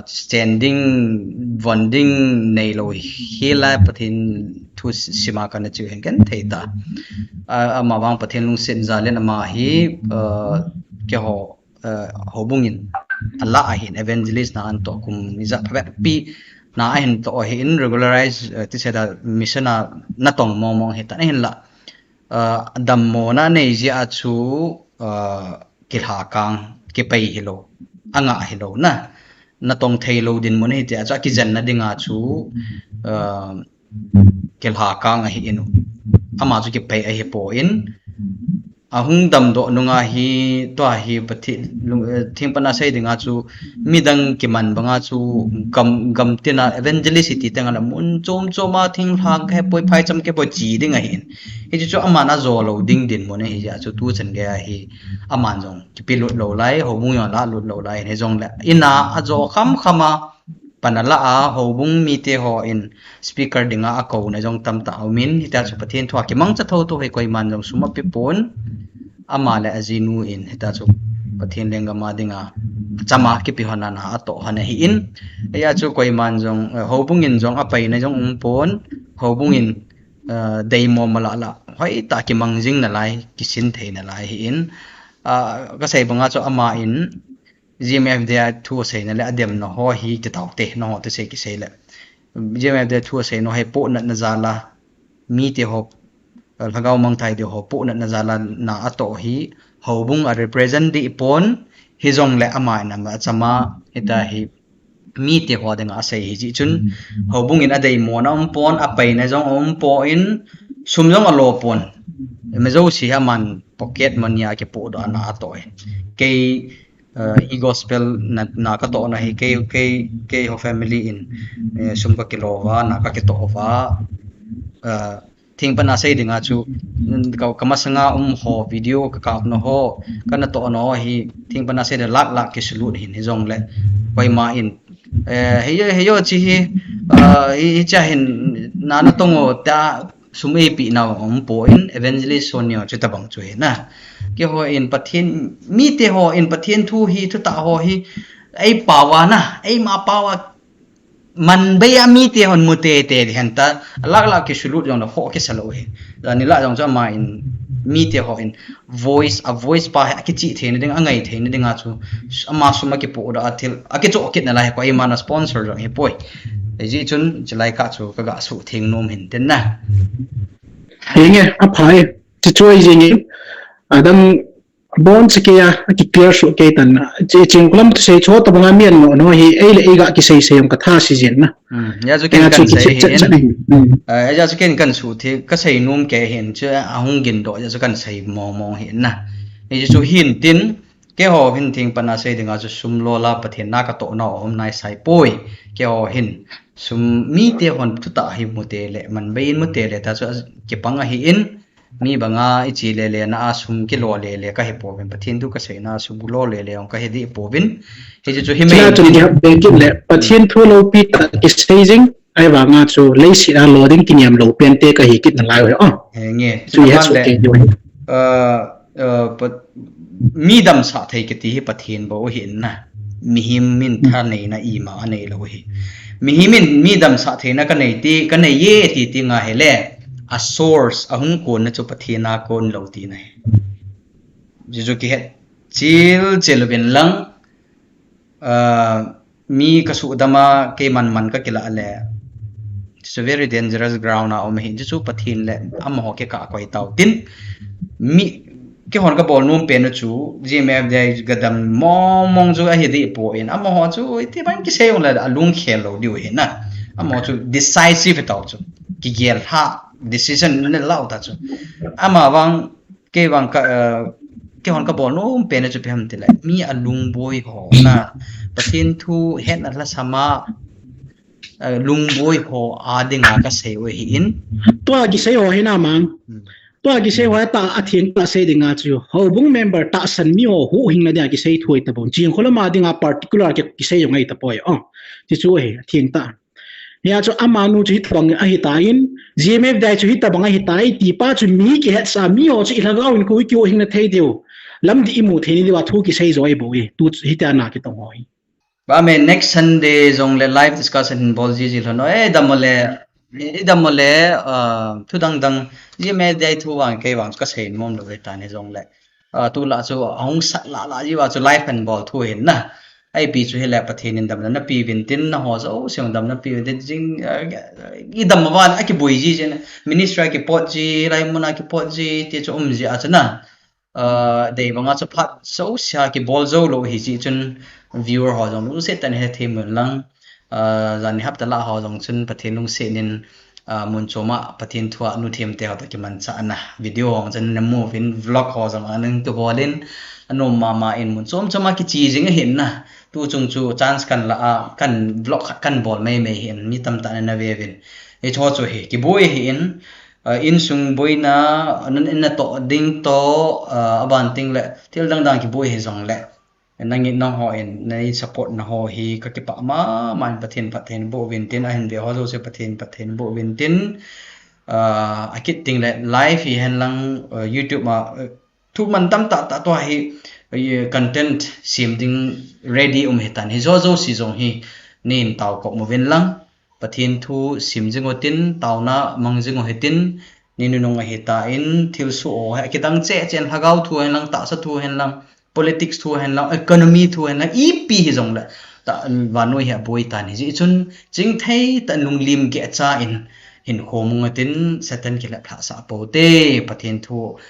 chen ding, von ding neilou hela Pathen thu sima kana cheu hin genthei tah a. Amavang Pathen lungset jal in ama hi, keiho uh, houbung in ala ahin evangelist na anto kum ija phabep pi na ahin to ahin regularize uh, ti seda mission a natong mong mong hitan ahinla uh, dammo na nei jia chu uh, kilhakang kipei hilou anga hilou na natong thei lou dinmun hiti a chu akijen na dinga chu uh, kilhakang ahin ama chu kipei ahipon ahung damdoh nunga hi tua hi Pathen thingpana sei dinga chu midang kiman banga chu gam gam tina evangelist ti tenga la mun chom choma thinglhang kahepoi phaicham kahepoi chi ding ahin hichu chu aman ajo lou ding dinmun ahi jia chu tuchan geiya hi aman jong kipelut lou lai houbung jong lalut lou lai hijongle ina ajo kham khama pan ala a houbung mite hon speaker dinga akouna jong tamtah aumin hita chu Pathen thua kimangcha thotho hi koiman jong sum apepon ama le ajinu in hita chu Pathen lenggam a dinga chama kipe hon ana atoh hon ahin hia chu koiman jong houbung in jong apaina jong umpon houbung in deimo mala la hoitah kimang jing nalai kisin thei nalai hin kasei banga chu ama in GMFDI thu aseina le ademna ho hi kitaote naho tisei kisei le GMFDI thu aseina ho hi pohnatna jala mite ho lhagao mangthai deu ho pohnatna jala na atoh hi houbung a represent dipon hijongle ama in ama achama hita hi mite ho dinga asei hijeh chun houbung in adeimona umpon apaina jong umpon sum jong alopon majouse hi aman pocket money a kipohdoh ana atoh hi kei uh, e gospel na, na katohna hi kei kei kei ho family in eh, sum kakilova na kakitohva uh, thingpana sei dinga chu ka, kamasanga um ho video kakapna ho kana tohna ho hi thingpana sei de lak lak kisulut hin hijongle koima in eh heyo heyo chi hi uh, hi cha hin na natongo ta sum eipeh nau umpon evangelist ho neo chu tabang chu hi na keiho in Pathen mite ho in Pathen thu hi thutah ho hi eipao a na eima pao a manbei a mite hon mutete di henta lak lak kisulut jongle ho kisalou hi jani la jong chu ama in mite ho in voice a voice pa hi akichih theina ding angai theina dinga chu ama sum akipohdoh athil akichoh kit nalai hi koiman sponsor jong hipoi hijeh chun chulai kah chu kaga suhtheng nom hin tin na hinge aphai ti chu ai jingin adam boncha keiya akiclear soh kei tan na chengkholam thusei chu tabanga mi annoh no hi eile eiga kisei sei jong katha sijin na hia chu ken kansei hin hia chu ken kansuhtheng kasei nom kei hin chu ahung gindoh hia chu kansei mong mong hin na hichu hin tin keiho hin thingpana sei dinga chu sum lola Pathen na katohna um naisaipoi keiho hin sum mite hon thutah hi mute le manbei in mute le ta chu kipang ahin mi banga ichi lele na a sum kilo lele kahipouvin Pathen thu kaseina sum lo lele jong kahi dipouvin hichu chu himei chuna chu gap be kit le Pathen thu lopi tah kisei jing ahivanga chu leiset a lo ding kiniam lou pente kahi kit nalai o nge chu hi ha chu le mi damsah thei kiti hi Pathen bou ahin na mihem in thaneina ima aneilou hi mihem in mi damsah theina kanei ti kanei e ti ti nga hile a source ahung konna chu Pathen a kon lou tina hi jisu kihet chil chil uvin lang mi kasuhdama keiman man kakila le it's a very dangerous ground a um hi jisu Pathen le amaho kikah koi tau tin mi keihon kabol nom pen u chu GMFDI gadam mong mong chu ahi dipon amaho chu itibang kisei jongle alung khel lou diu hi na amaho chu decisive tau chu kigel lha decision ne lau ta chu amavang keivang ka keihon kabol nom pen u chu ipi ham tile mi alungboi ho na Pathen thu hetna lhasama lungboi ho a dinga kasei u hi in tua kisei ho hi na mang tua kisei ho ta atheng ta sei dinga chu houbung member tahsan mi ho huhhingna dinga kisei thu ahi tabou chengkholam a dinga particular kisei jong ahi tapoi o ti chu hi atheng ta hia chu amanu chu hitabang ahitan GMFDI chu hitabang ahitai tipa chu mi kihetsah mi ho chu ilhagao in koi kihuhhingna thei diu lamdih imu theina diuva thu kisei jo ahibou e tu hitia na kitong ho hi Ba me next Sunday jongle live discussion hin bol jiji lhon o idam mole idam mole thudang dang GMFDI thu vang kei vang kasei nom lou ve tani jongle Tulai chu ahung sat lah lah jiuva chu live kan bol thu hin na. Ipi chu hile Pathen in damna napeuvin tin, naho jouse damna peuvin tin, jing idam uva akiboi ji jin, ministry a kipot ji, hilai muna kipot ji ti chu um jia chu na. Dei banga chu phat jousea kibol jou lou hi jeh chun viewer ho jong lungset tah in hethei mun lang. Jan ni hapta lah ho jong chun Pathen lungset in mun choma Pathen thua nu themte ho toh kimanchahna video ho jong chun namu uvin, vlog ho jong ana kibol in, anom mama in mun chom choma kiche jing ahin na. Tuchung chu chance kan la a, kan vlog khat kan bol maimai hin, mi tamtah in ana veuvin. Hicho chu hi kiboi ahin, insung boina, natoh ding toh, aban tengle thil dangdang kiboi hijongle, nangin nangho in nei support naho hi kakipah mama in, Pathen phatthei naboh uvin tin, ahin ve ho jouse Pathen phatthei naboh uvin tin, akit tengle live hihen lang, YouTube a thu mantam tahtah tua hi content sem ding ready um hitan, hijo jouse jong hi neihin taokop uvin lang. Pathen thu sim jing utin, taona mang jing u hitin, ni nunung ahitan, thilsoh ho hi akidang cheh cheh in, lhagao thu hen lang, tahsa thu hen lang, politics thu hen lang, economy thu hen lang, ipi hijongle, vannoi hi aboi tan hijeh chun, chingthei tah in lunglim gehcha in hinkho mang utin, Satan kilhaplhah sah pou te, Pathen thu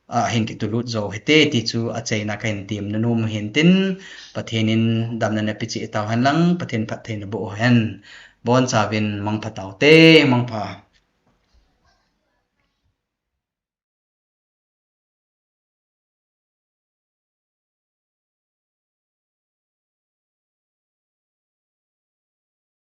ahin kitulut jou hite ti chu achaina kahin temna nom u hin tin, Pathen in damna napeh cheh tau hen lang, Pathen phatthei naboh u hen. Bonchauvin mangpha taute, mangpha.